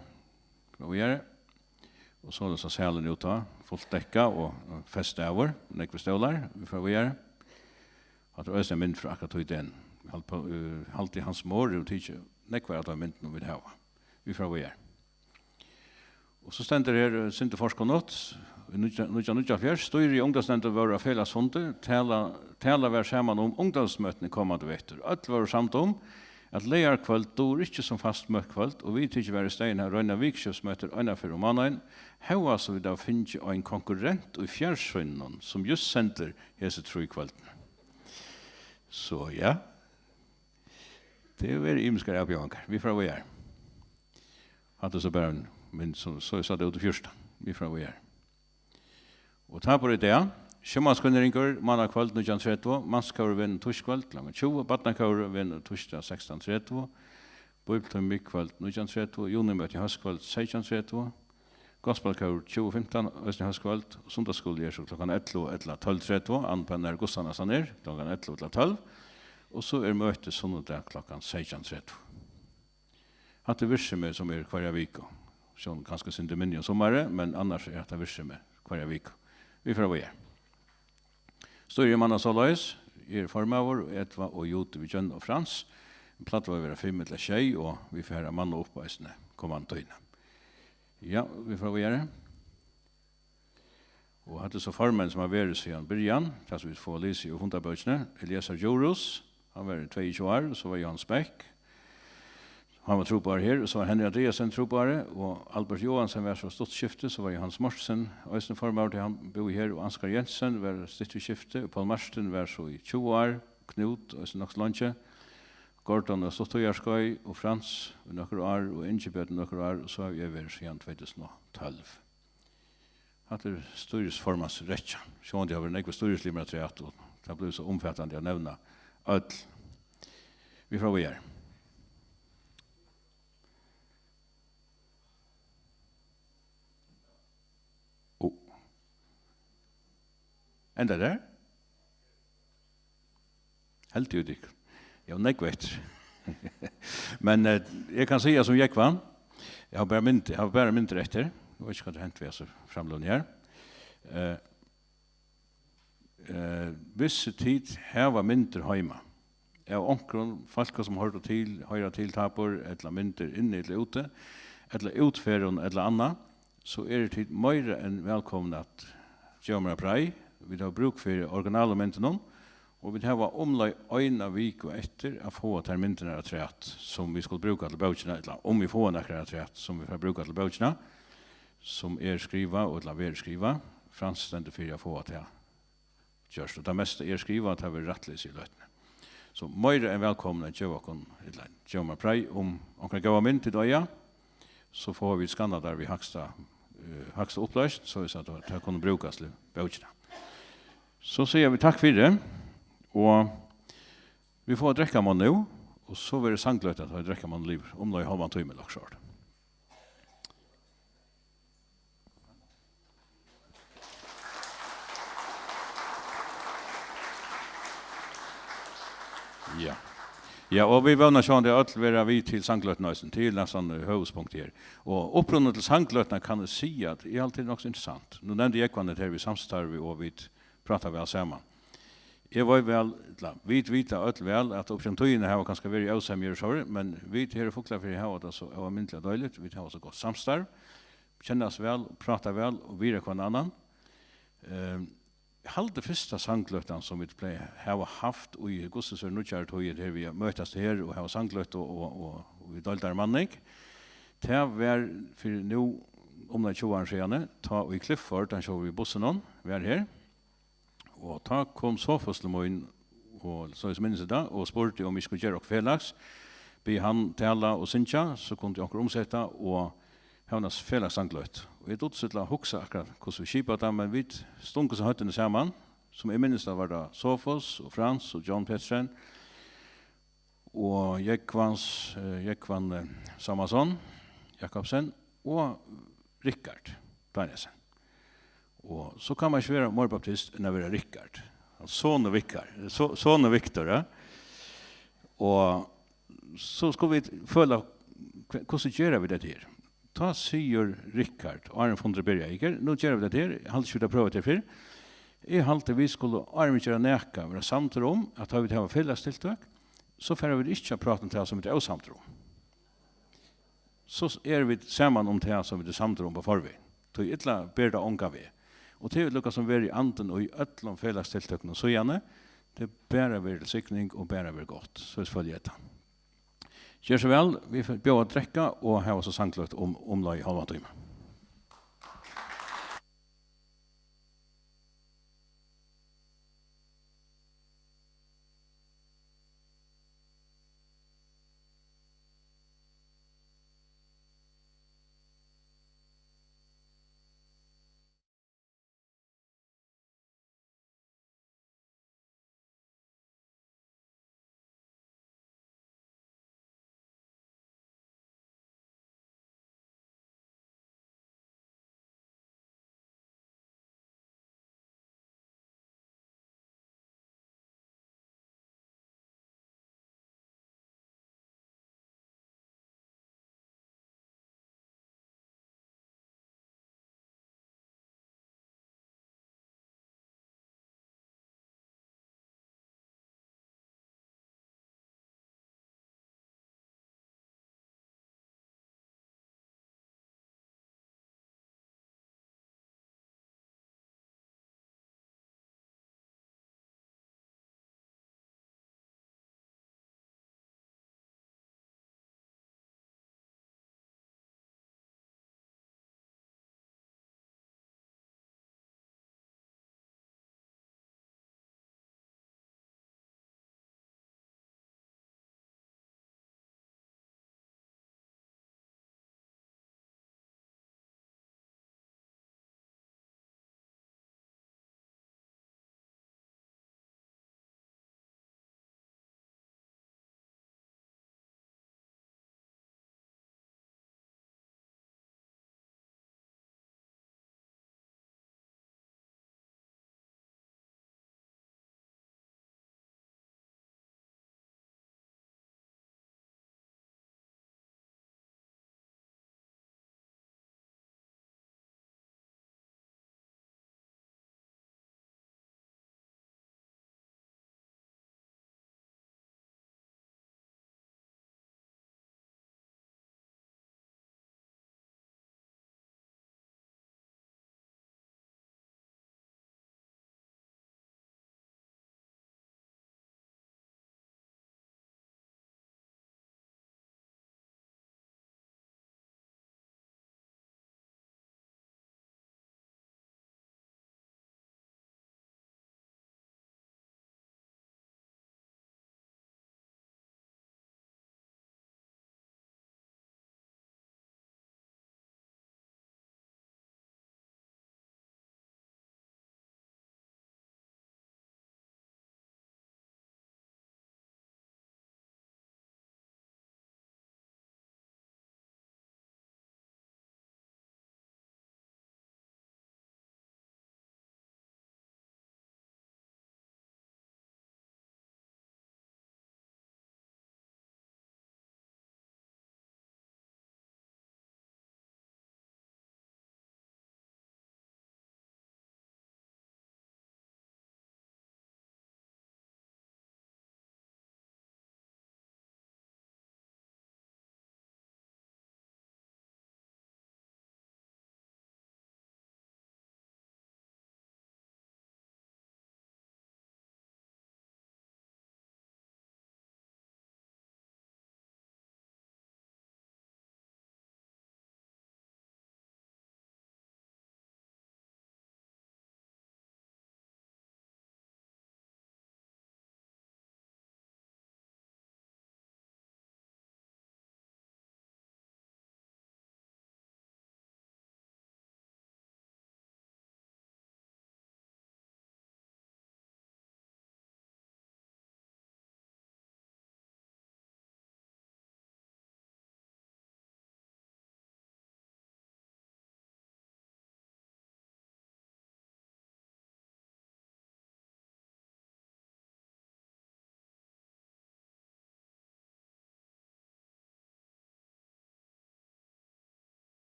Fara víðari. Og soleiðis sær salurin út tá, fult dekkað og, og festdagur, nógvir stólar, vit fara víðari. Hatta er eisini ein mynd frá akkurát tí degnum. Eg haldi, eh, haldi Hans Mohr hevur tikið nógvar av teimum myndunum, vit hava. Vit fara víðari. Og so stendur her, eh, sindur forkunnagt, í nítjan, nítjan níggjuoghálvfjerðs, stýrið í ungdómsnevndini vóru á felagsfundi, tala, talað var saman um ungdómsmøtini komandi vetur. Øll vóru samd um, at leygarkvøld dugir ikki sum fast møtt kvøld, og viðtikið var í staðin at royna vikuskiftismøtir eina ferð um mánaðin, hóast vit hava fingið ein konkurrent í fjarsýninum, sum júst sendir hesi trý kvøldini. So, ja. Tað hevur verið ymiskar avbjóðingar. Vit fara víðari. Hatta er so bara ein mynd, so, so sá tað út í fjúrtan. Vit fara víðari. Og Tápur í dag. Sjómannskvinnuringur, mánakvøld nítjan tretivu, manskórurin vegur týskvøld klokkan tjúgu, barnakórurin vegur týsdag sekstan tretivu, bíbliutími miðkvøld nítjan tretivu, junimøti hóskvøld seytjan tretivu, gospelkór tjúgu fimtan, eisini hóskvøld, og sunnudagsskúli er so klokkan ellivu ella tólv tretivu, an á nær gudstænastan er, klokkan ellivu ella tólv, og so er møti sunnudag klokkan seytjan tretivu. Hatta er virksemi, sum er hvørja viku. Sjón kanska eitt sindur minni um summarið, men annars er hatta virksemi hvørja viku. Vit fara víðari. Stýrið er mannað soleiðis, eg eri formaður, og Edva og Judith við John og Frans. Plagdu at vera fimm ella sjey, og vit fara at manna upp eisini komandi tíðina. Ja, vit fara víðari. Og hatta er so formenn, sum hava verið síðan byrjan, tað sum vit fáa lisið úr fundarbókini. Eliasar Djurhuus, hann var í tveyogtjúgu ár, og so var Jóhan Spæck, hann var trúboðari her, og so var Henry Andreasen trúboðari, og Albert Johansen var so stuttskifti, so var Jóhannes Mortensen eisini formaður, tá hann búði her, og Ansgar Jensen var stuttskifti, og Poul Martin var so í tjúgu ár, Knút eisini nokk so leingi, Gordon var stutt tíðarskeið, og Frans í nøkur ár, og Ingibjørn í nøkur ár, og so havi eg verið síðan tvey túsund og tólv. Hatta er stýrisformansrekkjan. Sjálvandi hava verið nógvir stýrislimir afturat, og tað blívur so umfatandi at nevna øll. Vit fara víðari. Ó. Enda har? Heldur jú tykkum. Eg havi nógv eftir. Men, eh, eg kann siga sum jógvan. Eg havi bara mynd-, eg havi bara myndir eftir. Eg veit ikki, hvat er hent við hasi framløguni her. Eh, eh, vissu tit hava myndir heima av onkrum fólki, sum hoyrdu til, hoyra til Tápur, ella myndir inni ella úti, ella útferðum ella annað, so eru tit meira enn vælkomin at geva mær eitt breið. Vit hava brúk fyri originalu myndunum, og vit hava umleið eina viku eftir at fáa tær myndirnar afturat, sum vit skulu brúka til bókina, ella um vit fáa nakrar afturat, sum vit fara at brúka til bókina, sum er skrivað, og ella verður skrivað. Frans stendur fyri at fáa tað gjørt, og tað mesta er skrivað, tað verður rættlisið í løtuni. So meira enn vælkomin at geva okkum, ella geva mær breið um onkra góða mynd tit eiga, so fáa vit skannað tær við hægsta, eh, hægsta uppløsn, soleiðis at tær kunnu brúkast til bókina. So siga vit takk fyri, og vit fáa drekkamunn nú, og so verður sangloyta, tá ið drekkamunnurin er liðugur, umleið hálvan tíma ella okkurt sovorðið. Ja. Ja, og vit vóna sjálvandi, at øll verða við til sangloytuna eisini, til næstan, eh, høvuðspunkt her. Og upprunin til sangloytuna kann eg siga, at eg haldi, tað er nokk so interessant. Nú nevndi Jógvan tað her við samstarvi, og vit práta væl saman. Eg veit væl, ella vit vita øll væl, at upp ígjøgnum tíðina hava kanska verið ósemjur og sovorðið, men vit her í Fuglafirði hava tað so óalmindiliga deiligt, vit hava so gott samstarv, kennast væl, práta væl og virða hvønn annan. Ehm, eg haldi, fyrsta sangloytan, sum vit plei-, hava havt í, hvussu so, nýggjaru tíð, her vit møtast her og hava sangloytu og, og, og, og við deildari manning, tað var fyri nú umleið tjúgu árum síðani, tá ið Clifford, hann sjór við bussinum, var her. Og tá kom Sofus til mín, og so eg minnist tað, og spurdi, um eg skuldi gera okkurt felags. Bað hann tala og syngja, so kundi onkur umseta og hava eina felags sangloytu. Og eg dugdi so illa at hugsa akkurát, hvussu vit skipaðu tað, men vit stungu so høvdini saman, sum eg minnist tað, var tað Sofus og Frans og John Petersen og Jógvans, eh, Jógvan, eh, Sámasson Jakobsen og Rikard Danielsen. Og so kann man ikki vera meir baptist enn at vera Rikard. Sonur Vikar, so-, sonur Viktor, ja. Og so skulu vit føla, hv-, hvussu gera vit hetta her? Tá sigur Rikard, áðrenn fundurin byrjaði, ikki? Nú gera vit hetta her, eg haldi ikki, vit hava prøvað hetta her fyrr. Eg haldi, vit skulu, áðrenn vit gera nakað, vera samdir um, at tá vit hava felagstiltøk, so fara vit ikki at práta um tað, sum vit eru ósamdir um. So s-, eru vit saman um tað, sum vit eru samdir um á forveg. Tí illa ber tað ongan veg. Og tað hevur líka sum verið andin í øllum felagstiltøkunum síðani. Tað er bara verið til signing og bara verið gott. So følgi eg tað. Ger so væl, vit bjóða at drekka og hava so sangloytu um, umleið hálvan tíma.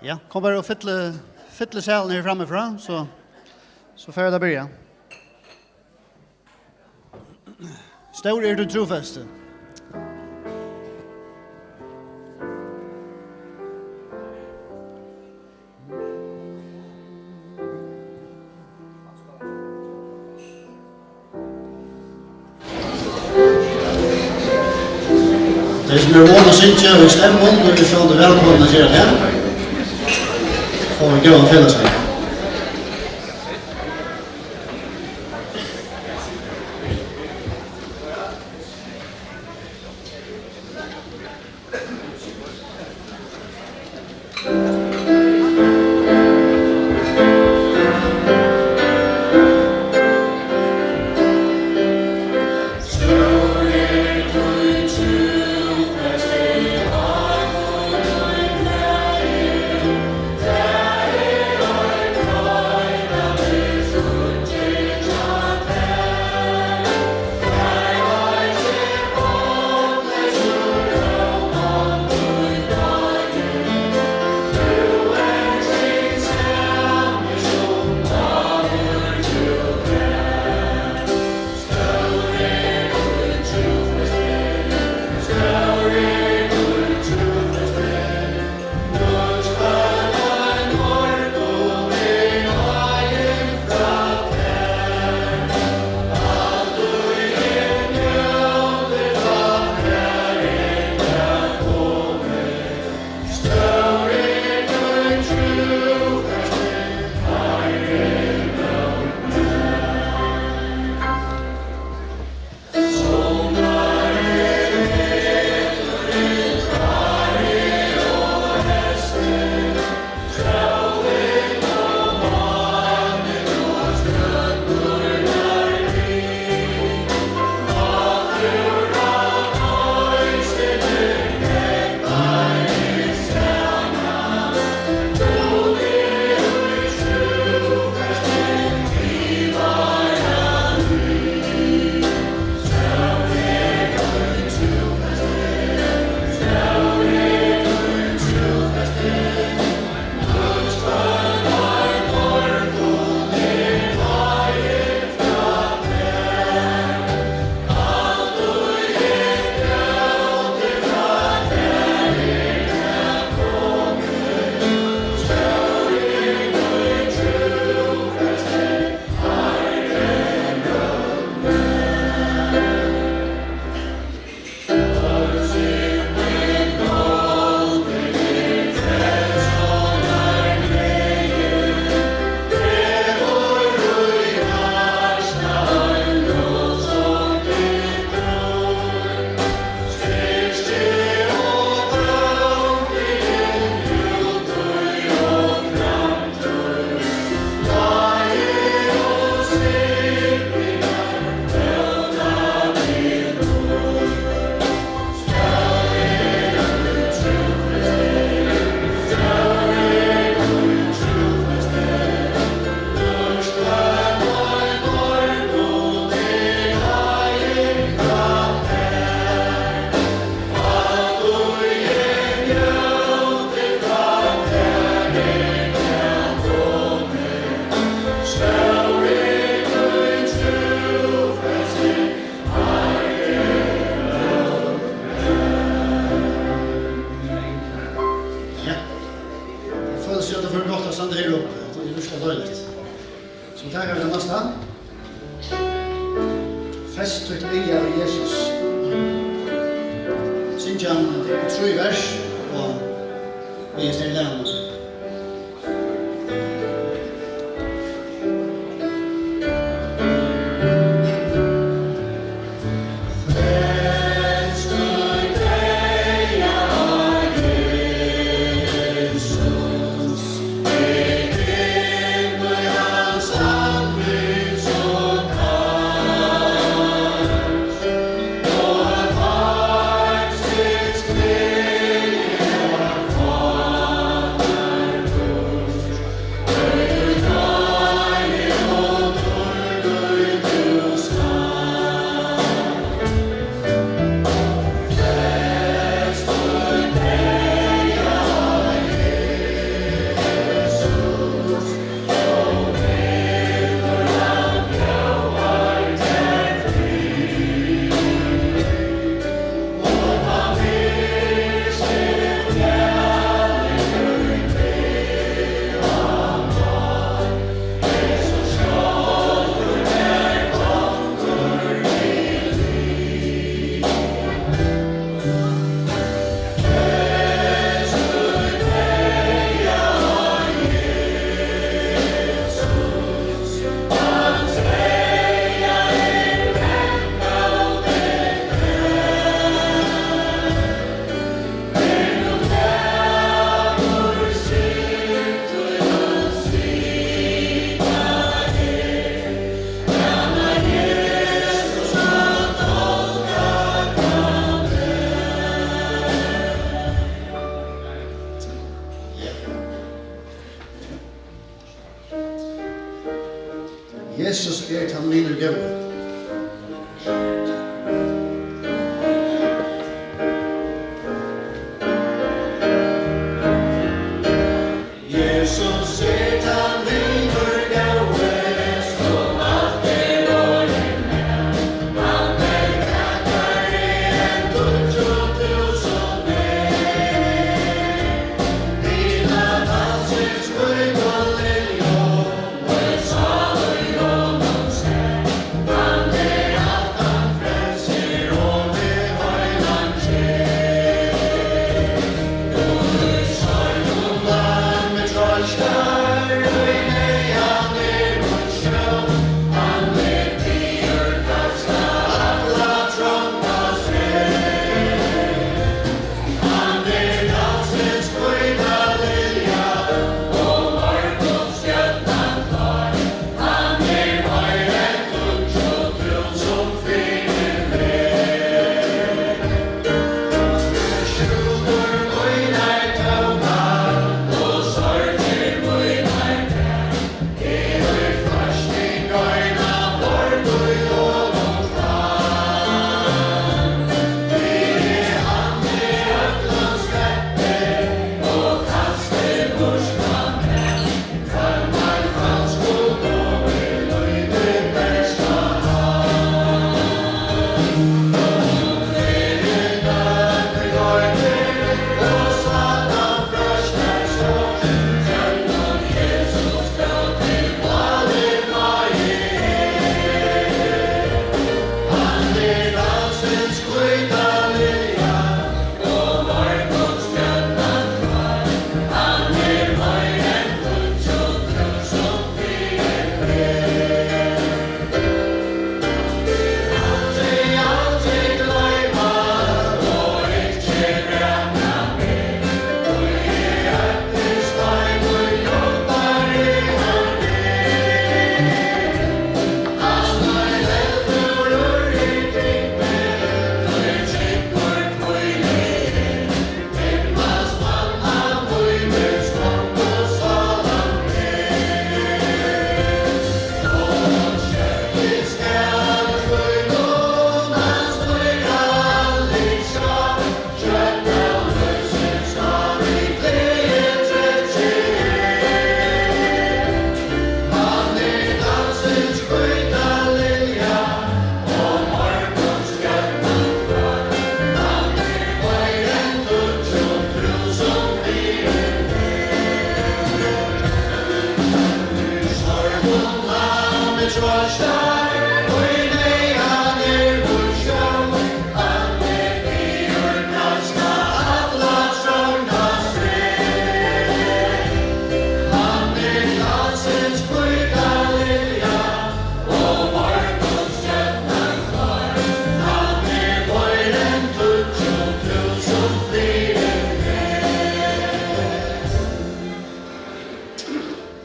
Ja, kom bara og fyll, fyll salin her framifrá, so, so fara vit at byrja. Stór er tín trúfesti. Tey, sum eru von at syngja við stemmum, eru sjálvandi vælkomin at gera tað. Fáa ein góðan felagsskap. Ja. Eg føli, at tað er gott at standa her uppi. Tað er virkuliga deiligt. So taka vit tað næsta. Fest títt eyga á Jesus. Syngja trý vers og biðja styr lena. Jesus er tann vinur góði. Jesus er tann vinur góði, sum alt er orðið nær. Hann er nakari enn tíggju túsund er. Hina dansins hvítu lilju,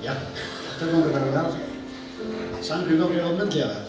Ja, tað gongur bara væl. Sangurin gongur ómetaliga væl.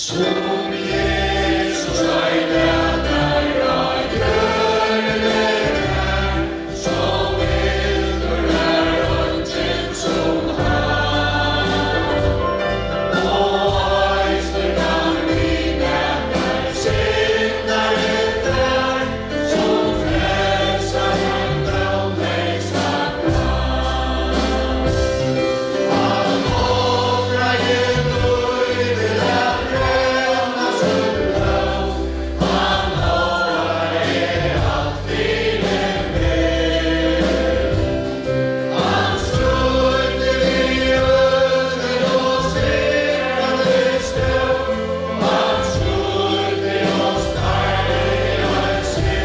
Sum Jesus ein dagur á jørðini var, so vildur var eingin sum hann. Og eisini kann við nakar syndari far, sum frelsa ein dómleysan mann. Hann ofraði lívið at renna sítt blóð, hann ofraði alt fyri meg. Hann stríddi við úlvin og sigraði stór, hann stríddi og stardi ein seg.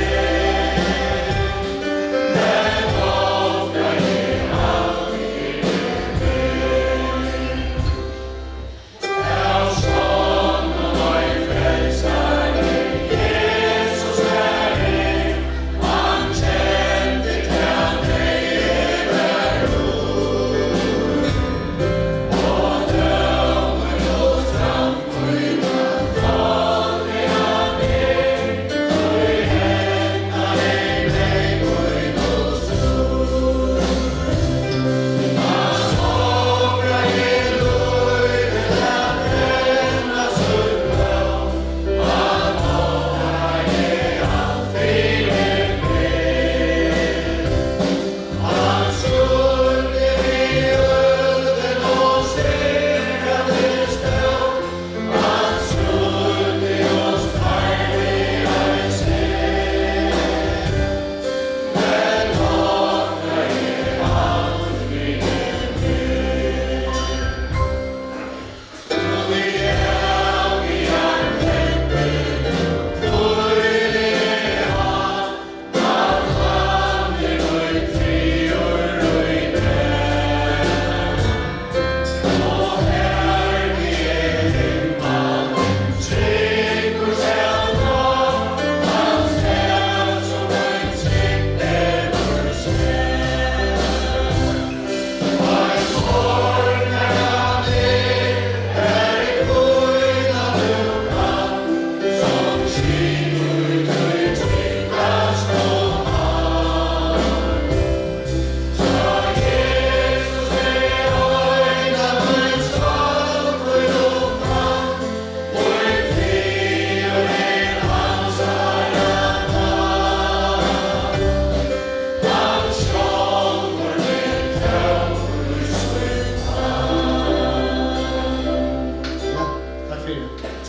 Ja, takk fyri. Takk,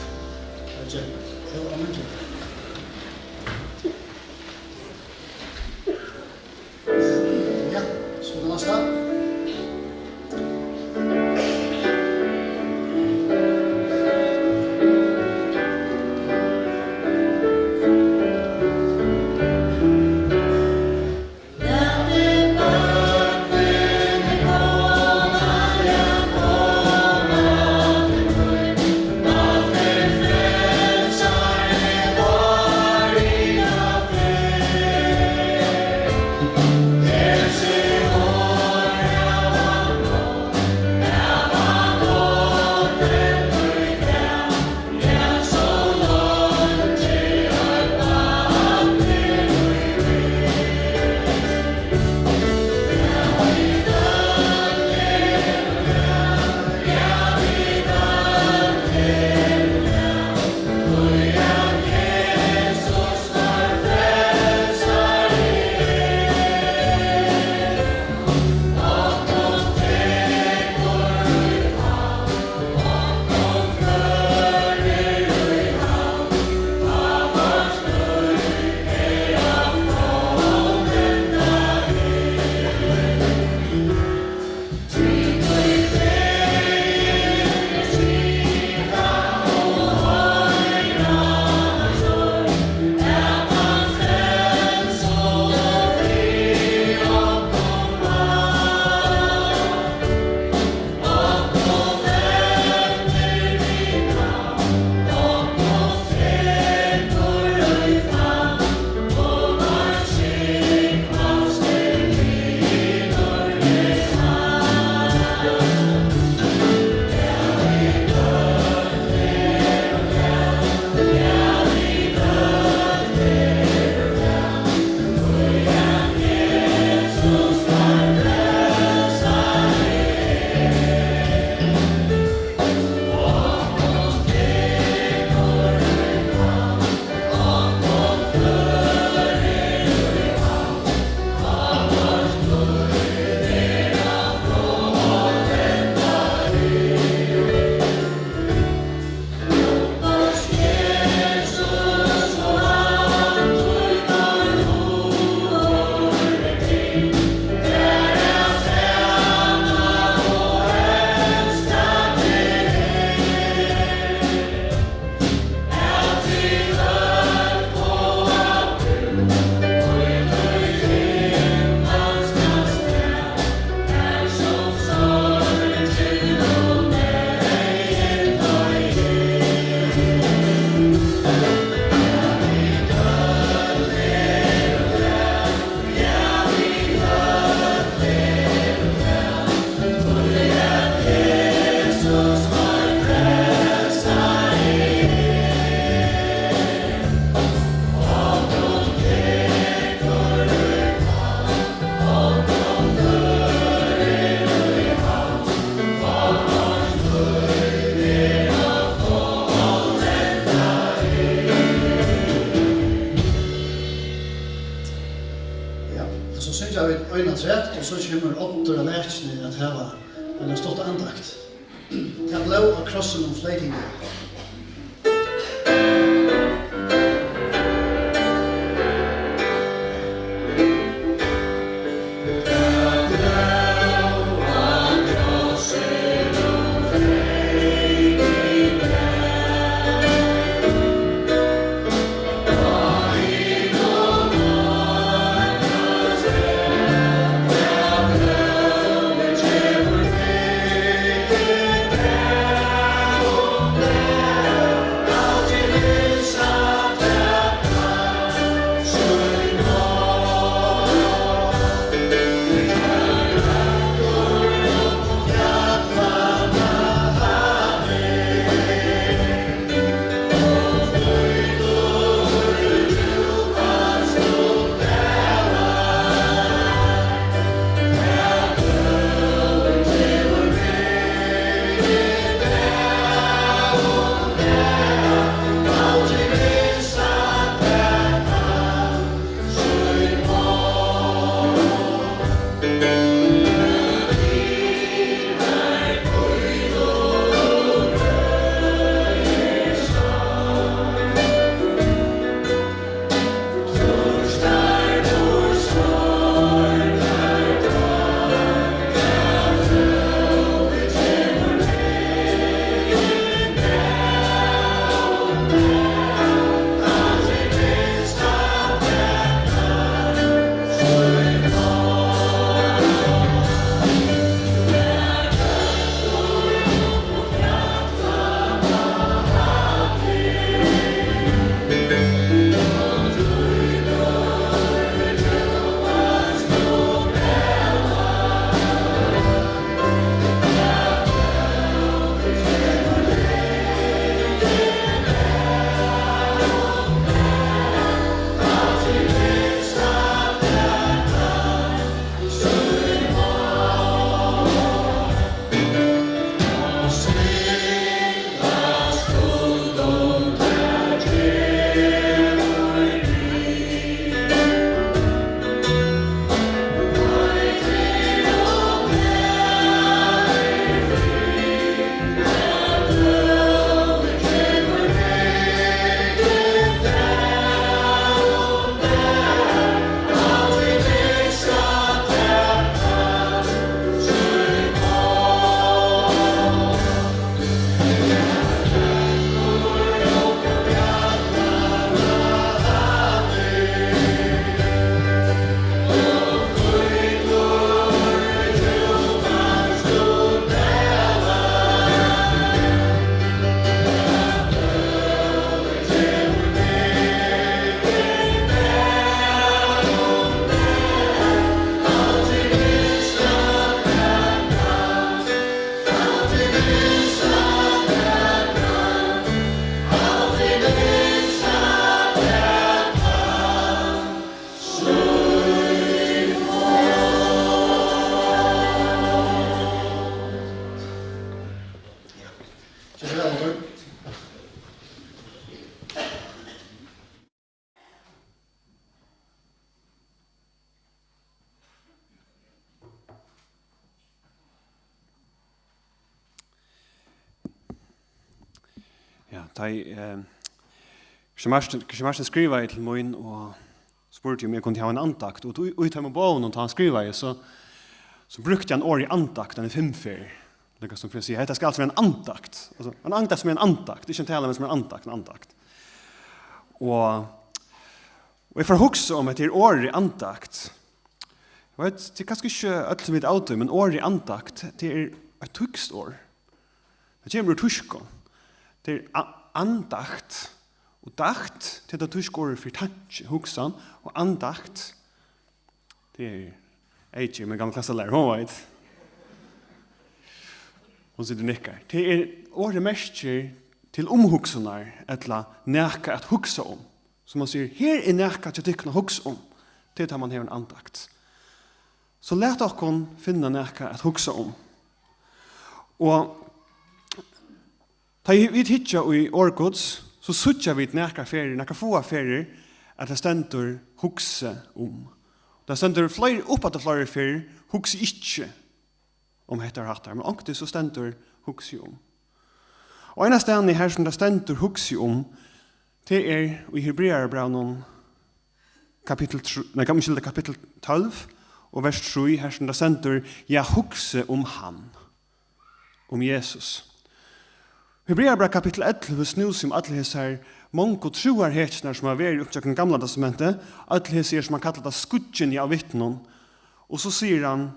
Jim. Jú, amen, Jim. Ja, so er tað næsta. So kemur Oddur av Lækjuni at hava eina stutta andakt. Tað blóð á krossinum fleytir nú. Ja, tá eg, eh, Christian Martin, Christian Martin skrivaði til mín og spurdi, um eg kundi hava eina andakt. Og í, í teimum boðunum, tá hann skrivaði, so, so brúkti hann orðið andakt eini fimm ferð. Líka sum fyri at siga, hetta skal altso vera ein andakt. Altso, ein andakt sum er ein andakt. Ikki ein tala, men sum ein andakt, ein andakt. Og, og eg fór at hugsa um hetta her orðið andakt. Eg veit, tað er kanska ikki øll sum vita av tí, men orðið andakt, tað er eitt týskt orð. Tað kemur úr týskum. Tað er a-, andakt, og dagt, tað er tað týska orðið fyri tanki, hugsan, og andakt, tað er Eiki, mín gamla klassalærari, hon veit. Hon situr og nikkar. Tað er, orðið merkir til umhugsunar, ella nakað at hugsa um. Sum man sigur, her er nakað hjá tykkum at hugsa um. Tað er tá man hevur eina andakt. So lat okkum finna nakað at hugsa um. Og tá vit hyggja í orð Guds, so síggja vit nakrar ferðir, nakrar fáar ferðir, at tað stendur hugsa um. Tað stendur fleiri, uppaftur fleiri ferð, "Hugsi ikki um hetta og hatta", men onkuntíð so stendur, "Hugsi um." Og einastaðni her, sum tað stendur, "Hugsi um", tað er í Hebrearabrævinum, kapittul trý, nei, unnskyld, kapittul tólv og vers trý, her sum tað stendur, "Ja, hugsi um hann", um Jesus. Hebrearabræv kapittul ellivu snýr seg um allar hesar mongu trúarhetjurnar, sum hava verið upp gjøgnum Gamla Testamentið, øll hesi her, sum man kallar tað, skýggini av vitnum. Og so sigur hann,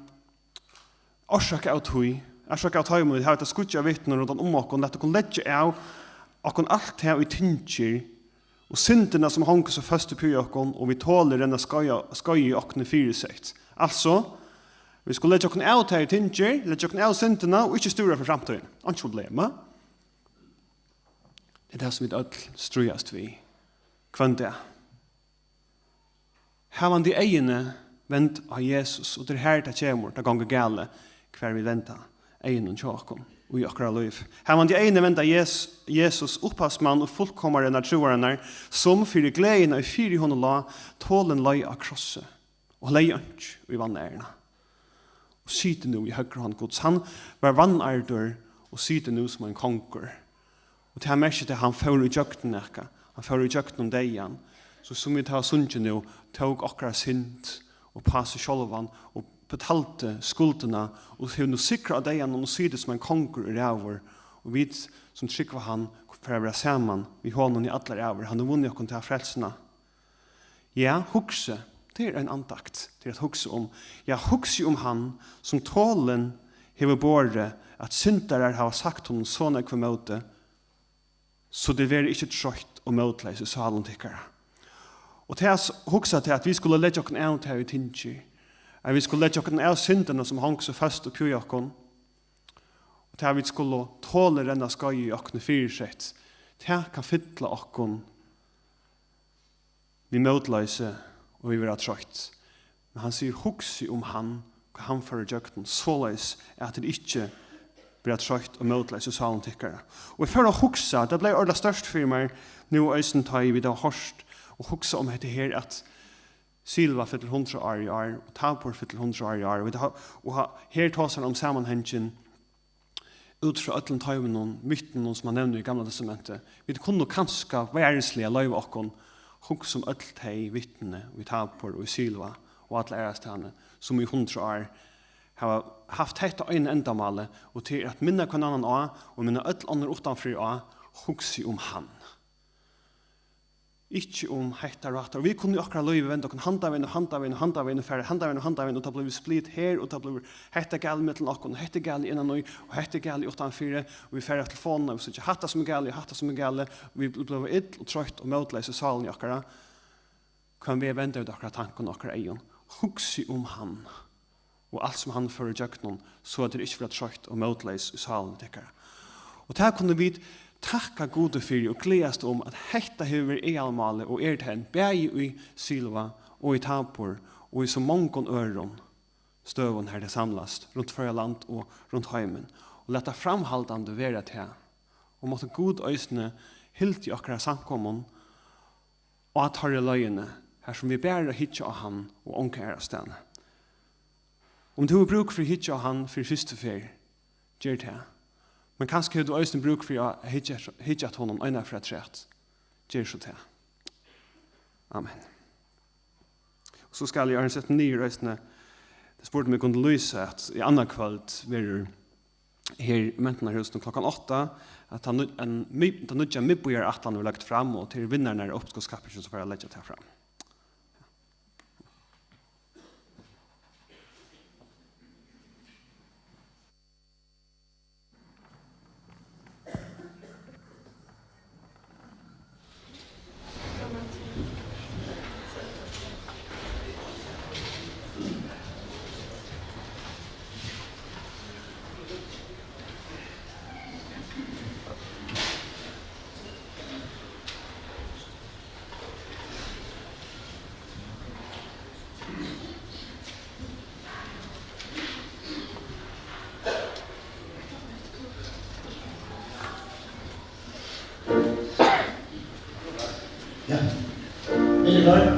orsaka av tí, orsaka av teimum, vit hava hetta skýggið av vitnum rundan um okkum, lat okkum leggja av okkum alt tað, ið tyngir, og syndina, sum hongur so føst uppi í okkum, og vit toli renna skeiðið, skeiðið ið okkum er fyrisett. Altso, vit skulu leggja okkum av tað, ið tyngir, leggja okkum av syndina, og ikki stúra fyri framtíðini. Einki problem, ha? Tað er tað, sum vit øll stríðast við hvønn dag. Havandi eyguni vend á Jesus, og tað er har, tað kemur, tað gongur galið, hvar vit venda eygunum hjá okkum í okkara lív. Havandi eyguni vend á Jes-, Jesus, upphavsmann og fullkomarinnar trúarinnar, sum fyri gleðina, ið fyri honum lá, tolin leið á krossi, og legði einki í vanæruna, og situr nú í høgru hond Guds. Hann var vanærdur og situr nú sum ein kongur. Og tað merkir, at hann fór í gjøgnum nakað. Hann fór í gjøgnum deyðan. So sum vit hava sungið nú, tók okkara synd upp á seg sjálvan og betaldi skuldina og hevur nú sigrað deyðan og nú situr sum ein kongur og ræður. Og vit sum trúgva hann fara at vera saman við honum í allar ævir. Hann hevur vunnið okkum ta frelsuna. Ja, hugsi, tað er ein andakt, tað er at hugsa um. Ja, hugsi um hann, sum tolin hevur borið, at syndarar hava sagt honum so nógv ímóti, so tit verða ikki troytt og mótleys í sálum tykkara. Og tað at hugsa til, at vit skulu leggja okkum av tað, ið tyngir, at vit skulu leggja okkum av syndina, sum hong so føst uppi í okkum, og tað, at vit skulu tolin renna skeiðið, ið okkum er fyrisett, tað kann fylla okkum við mótloysi og vit verða troytt. Men hann sigur, hugsi um hann, hvat hann fór ígjøgnum, soleiðis at tit ikki verða troytt og mótleys í sálum tykkara. Og eg fór at hugsa, tað bleiv ordiliga stórt fyri mær nú eisini, tá ið vit hava hoyrt og hugsa um hetta her, at Silva fyllir hundrað ár í ár, og Tabor fyllir hundrað ár í ár, og vit hava, og ha-, her tosar hann um samanhangin út frá øllum teimum vitnunum, sum hann nevnir í Gamla Testamenti. Vit kunnu kanska varisliga loyva okkum hugsa um øll tey vitnini í Tabor og í Silva og allar aðrastaðni, sum í hundrað ár hava havt hetta eina endamálið, og tað er at minna hvønn annan á, og minna øll onnur uttanfyri á, hugsi um hann. Ikki um hetta og hatta. Og vit kunnu í okkara lívi venda okkum handan vegin og handan vegin og handan vegin og fara handan vegin og handan vegin, og tað blívur split her, og tað blívur hetta galið millum okkum, og hetta er galið innan í, og hetta er galið uttanfyri, og vit fara á telefonina, og vit síggja hatta sum er galið, og hatta sum er galið, og vit blíva ill og troytt og mótleys í sálini okkara. Hvønn veg venda vit okkara tankum og okkara eygum? Hugsi um hann og alt, sum hann fór ígjøgnum, so at tit ikki verða troytt og mótleys í sálini tykkara. Og tað kunnu vit takka Gudi fyri og gleðast um, at hetta hevur verið aðalmálið og er tað enn, bæði í Silva og í Tabor og í so mongum øðrum støðum, har tey samlast runt Føroya land og runt heimin, og lata framhaldandi vera tað. Og mátti Gud eisini hilda okkara samkomum á teirri leiðini, har sum vit bara hyggja á hann og onga aðrastaðni. Um tú hevur brúk fyri at hyggja á hann fyri fyrstu ferð, ger tað. Men kanska hevur tú eisini brúk fyri at hyggja, hyggja at honum eina ferð afturat. Ger so tað. Amen. Og so skal eg, áðrenn eg seti niður eisini, tað spurdi meg, kundi lýsa, at í annað kvøld verður her í Mentanarhúsinum klokkan átta, at tann nýggj-, ein mið-, tann nýggja miðbýarætlan verður løgd fram, og til vinnararnar av uppskotskappingini, sum fara at leggja tað fram. Ja. Vil du høre?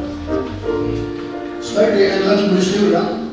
Større enn alt Stúra.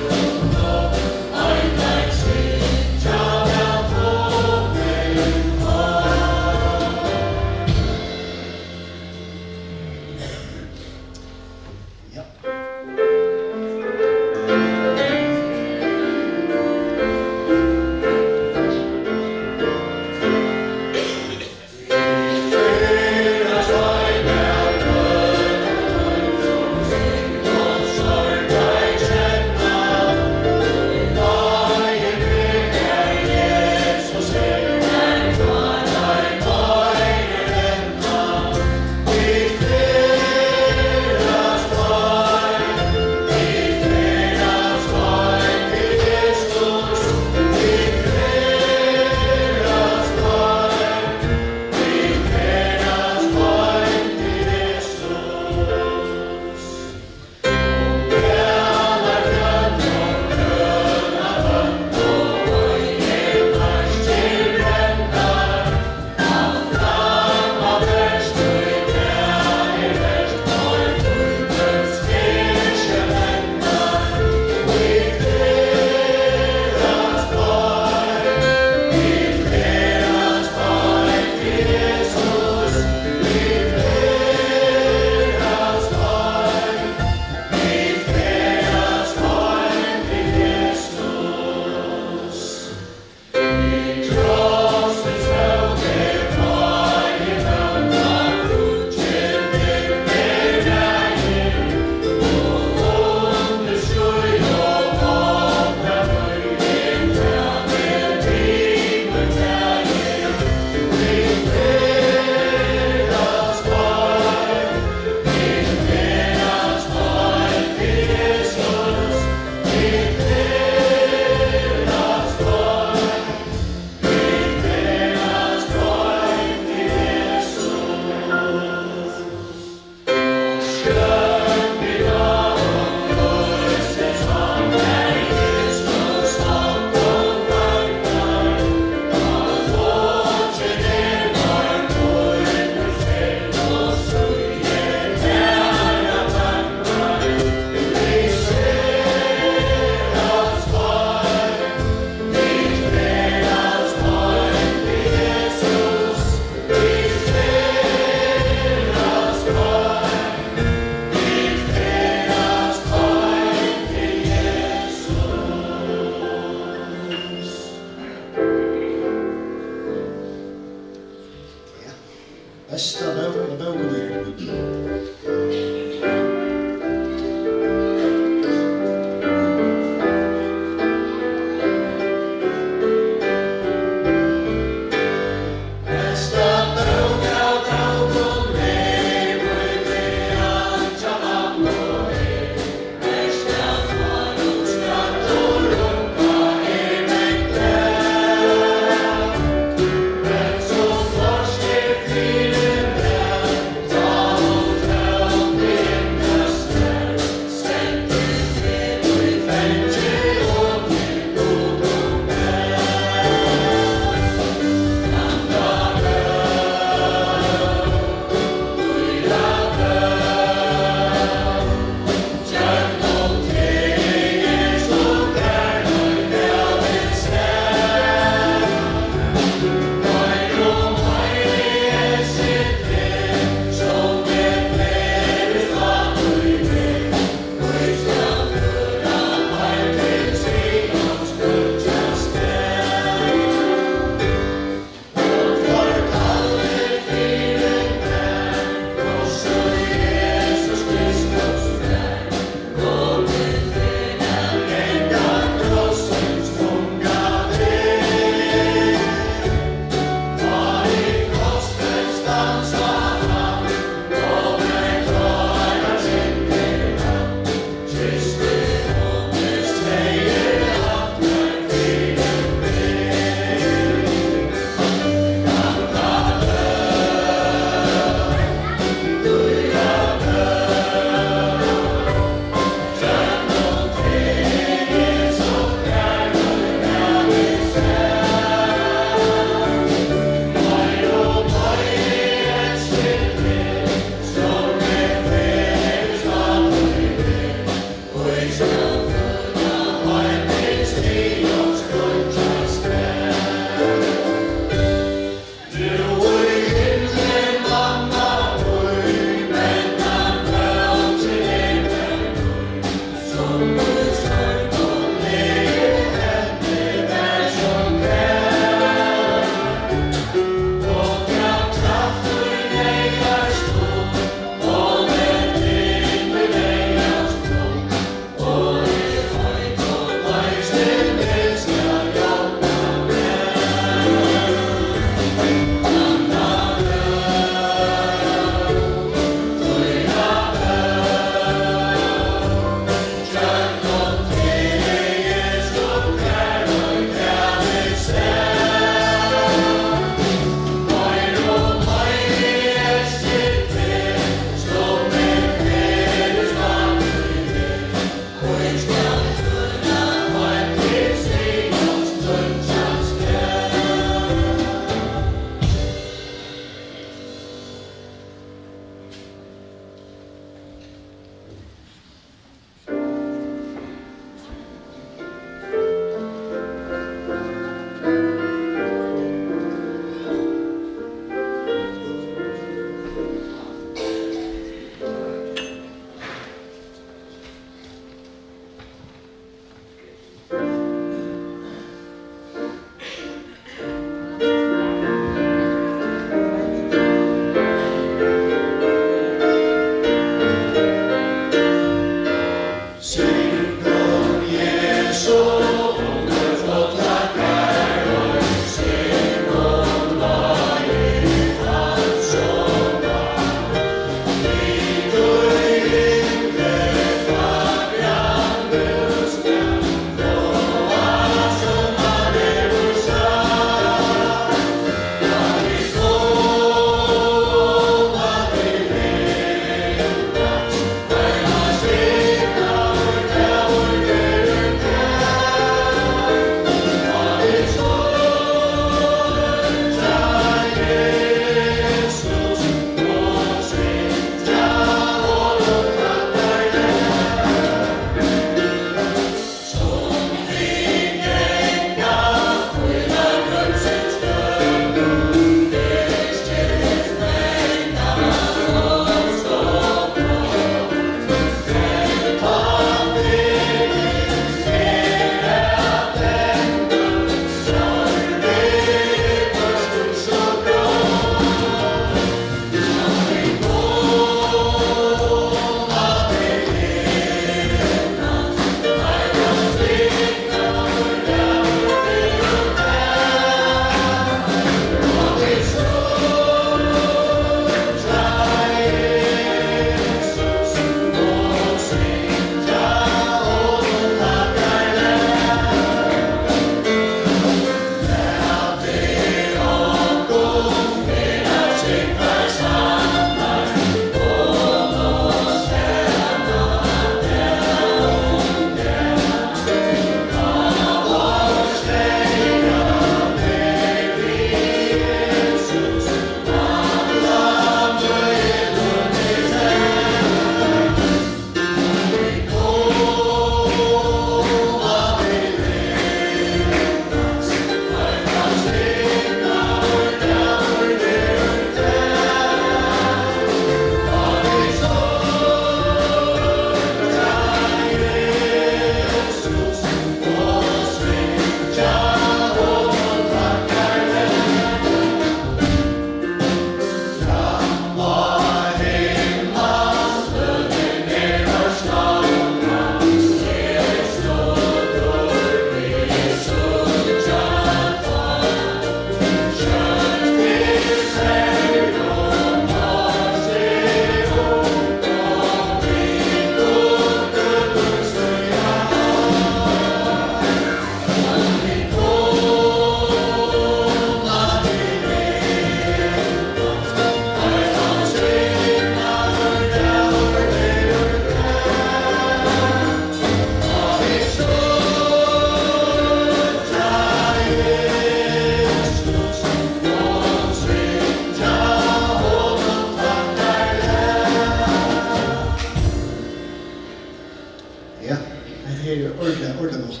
Ja, ordentligt gott.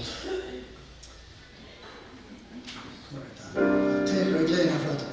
Tekur gleðina frá tær.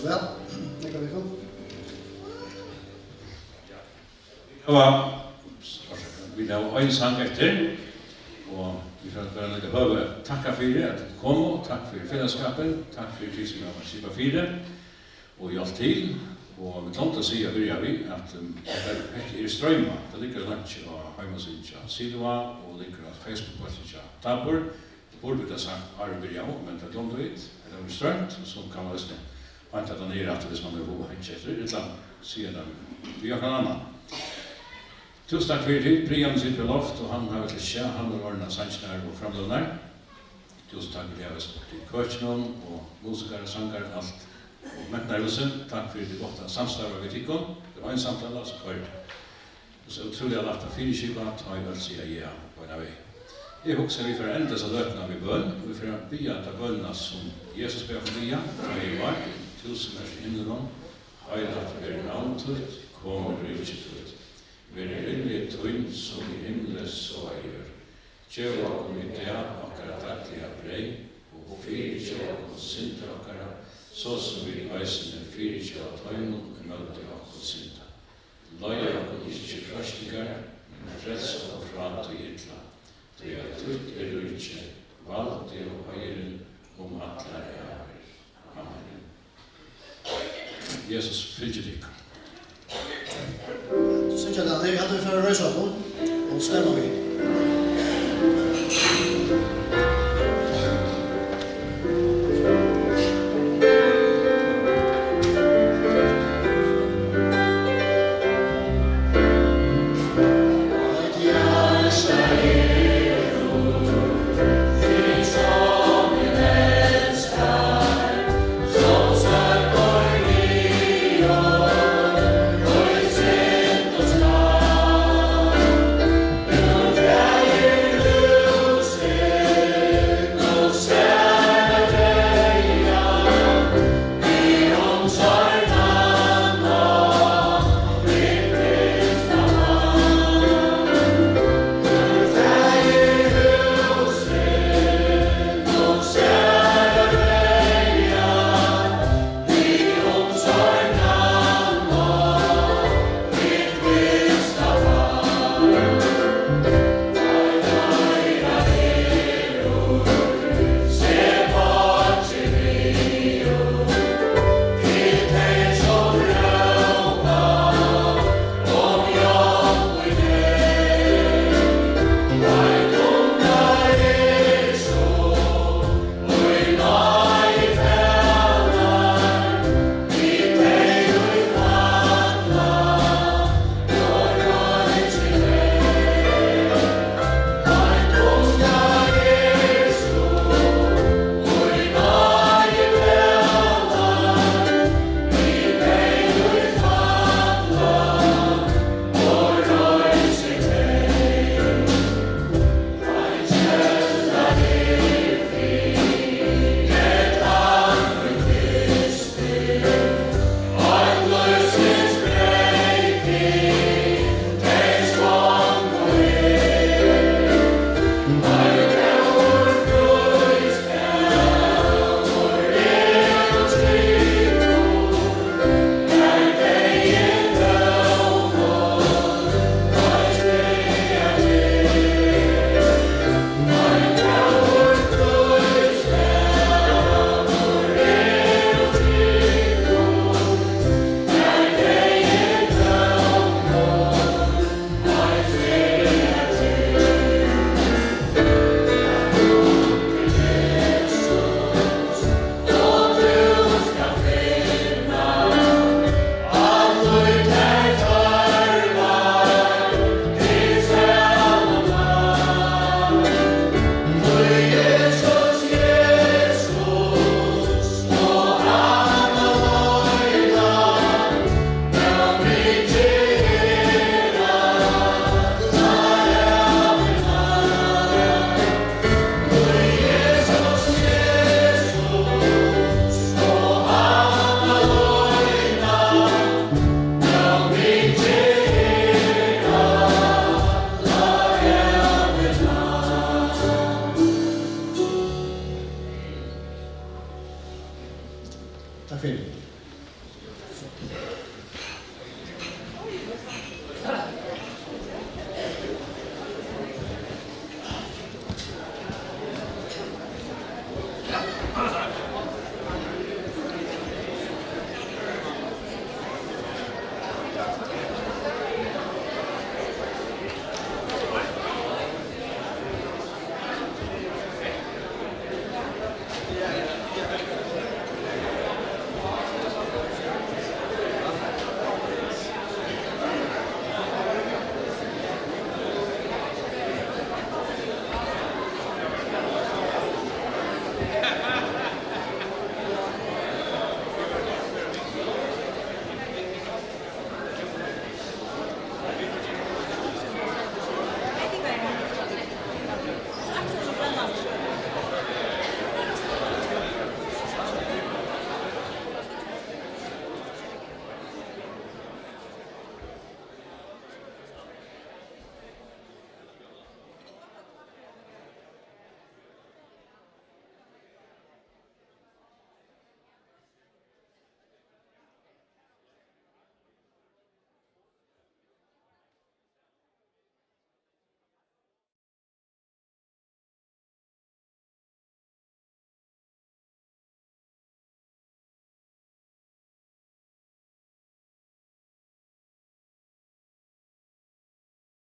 Ja, tað kann vit fáa. Vit hava, vit hava ein sang eftir, og vit fara bara at hava at takka fyri at tit komu, og takk fyri felagsskapin, takk fyri tit sum hava skipað fyri og hjálpt til. Og vit gloymdu at siga, byrja við, at, um, hetta, hetta er streymað. Tað liggur á heimasíðuni hjá Siloa og liggur á Facebook-bólkinum hjá Tabor. Burdu vit havt sagt áðrenn vit byrjaðu, men tað gloymdu vit. Hetta var stroymt, og so kann man eisini vænta tað niður aftur, viss man hevur hug at hyggja eftir, ella siga tað við onkran annan. Túsund takk fyri tit. Brian situr á loft, og hann hevur til seg, hann hevur orðnað sangirnar og framløgurnar. Túsund takk fyri at hava spurt í køkinum, og musikarar, sangarar, alt. Og Mentanarhúsið, takk fyri tað góða samstarvið við tykkum. Tað er ein samtala, so koyr tað. Og so ótrúliga lætt at fyriskipa, tá ið øll siga ja beinan veg. Eg hugsi, at vit fara at enda hesa løtuna við bøn, og vit fara at biðja ta bønina, sum Jesus bað okkum biðja: Faðir vár, tú sum ert í himlunum, heilagt verði navn títt, komi ríki títt. Verði vilji tín, sum í himli, so á jørð. Gev okkum í dag okkara dagliga breyð, og fyrigev okkum syndir okkara, so sum vit eisini fyrigeva teimum, ið móti okkum synda. Leið okkum ikki í freistingar, men frels okkum frá tí illa. Tí at títt er ríkið, valdið og heiðurin um allar ævir. Amen. Jesus fylgi tykkum. Síggja tað, tey halda, vit fara at reisa okkum og stemma við. Takk fyri.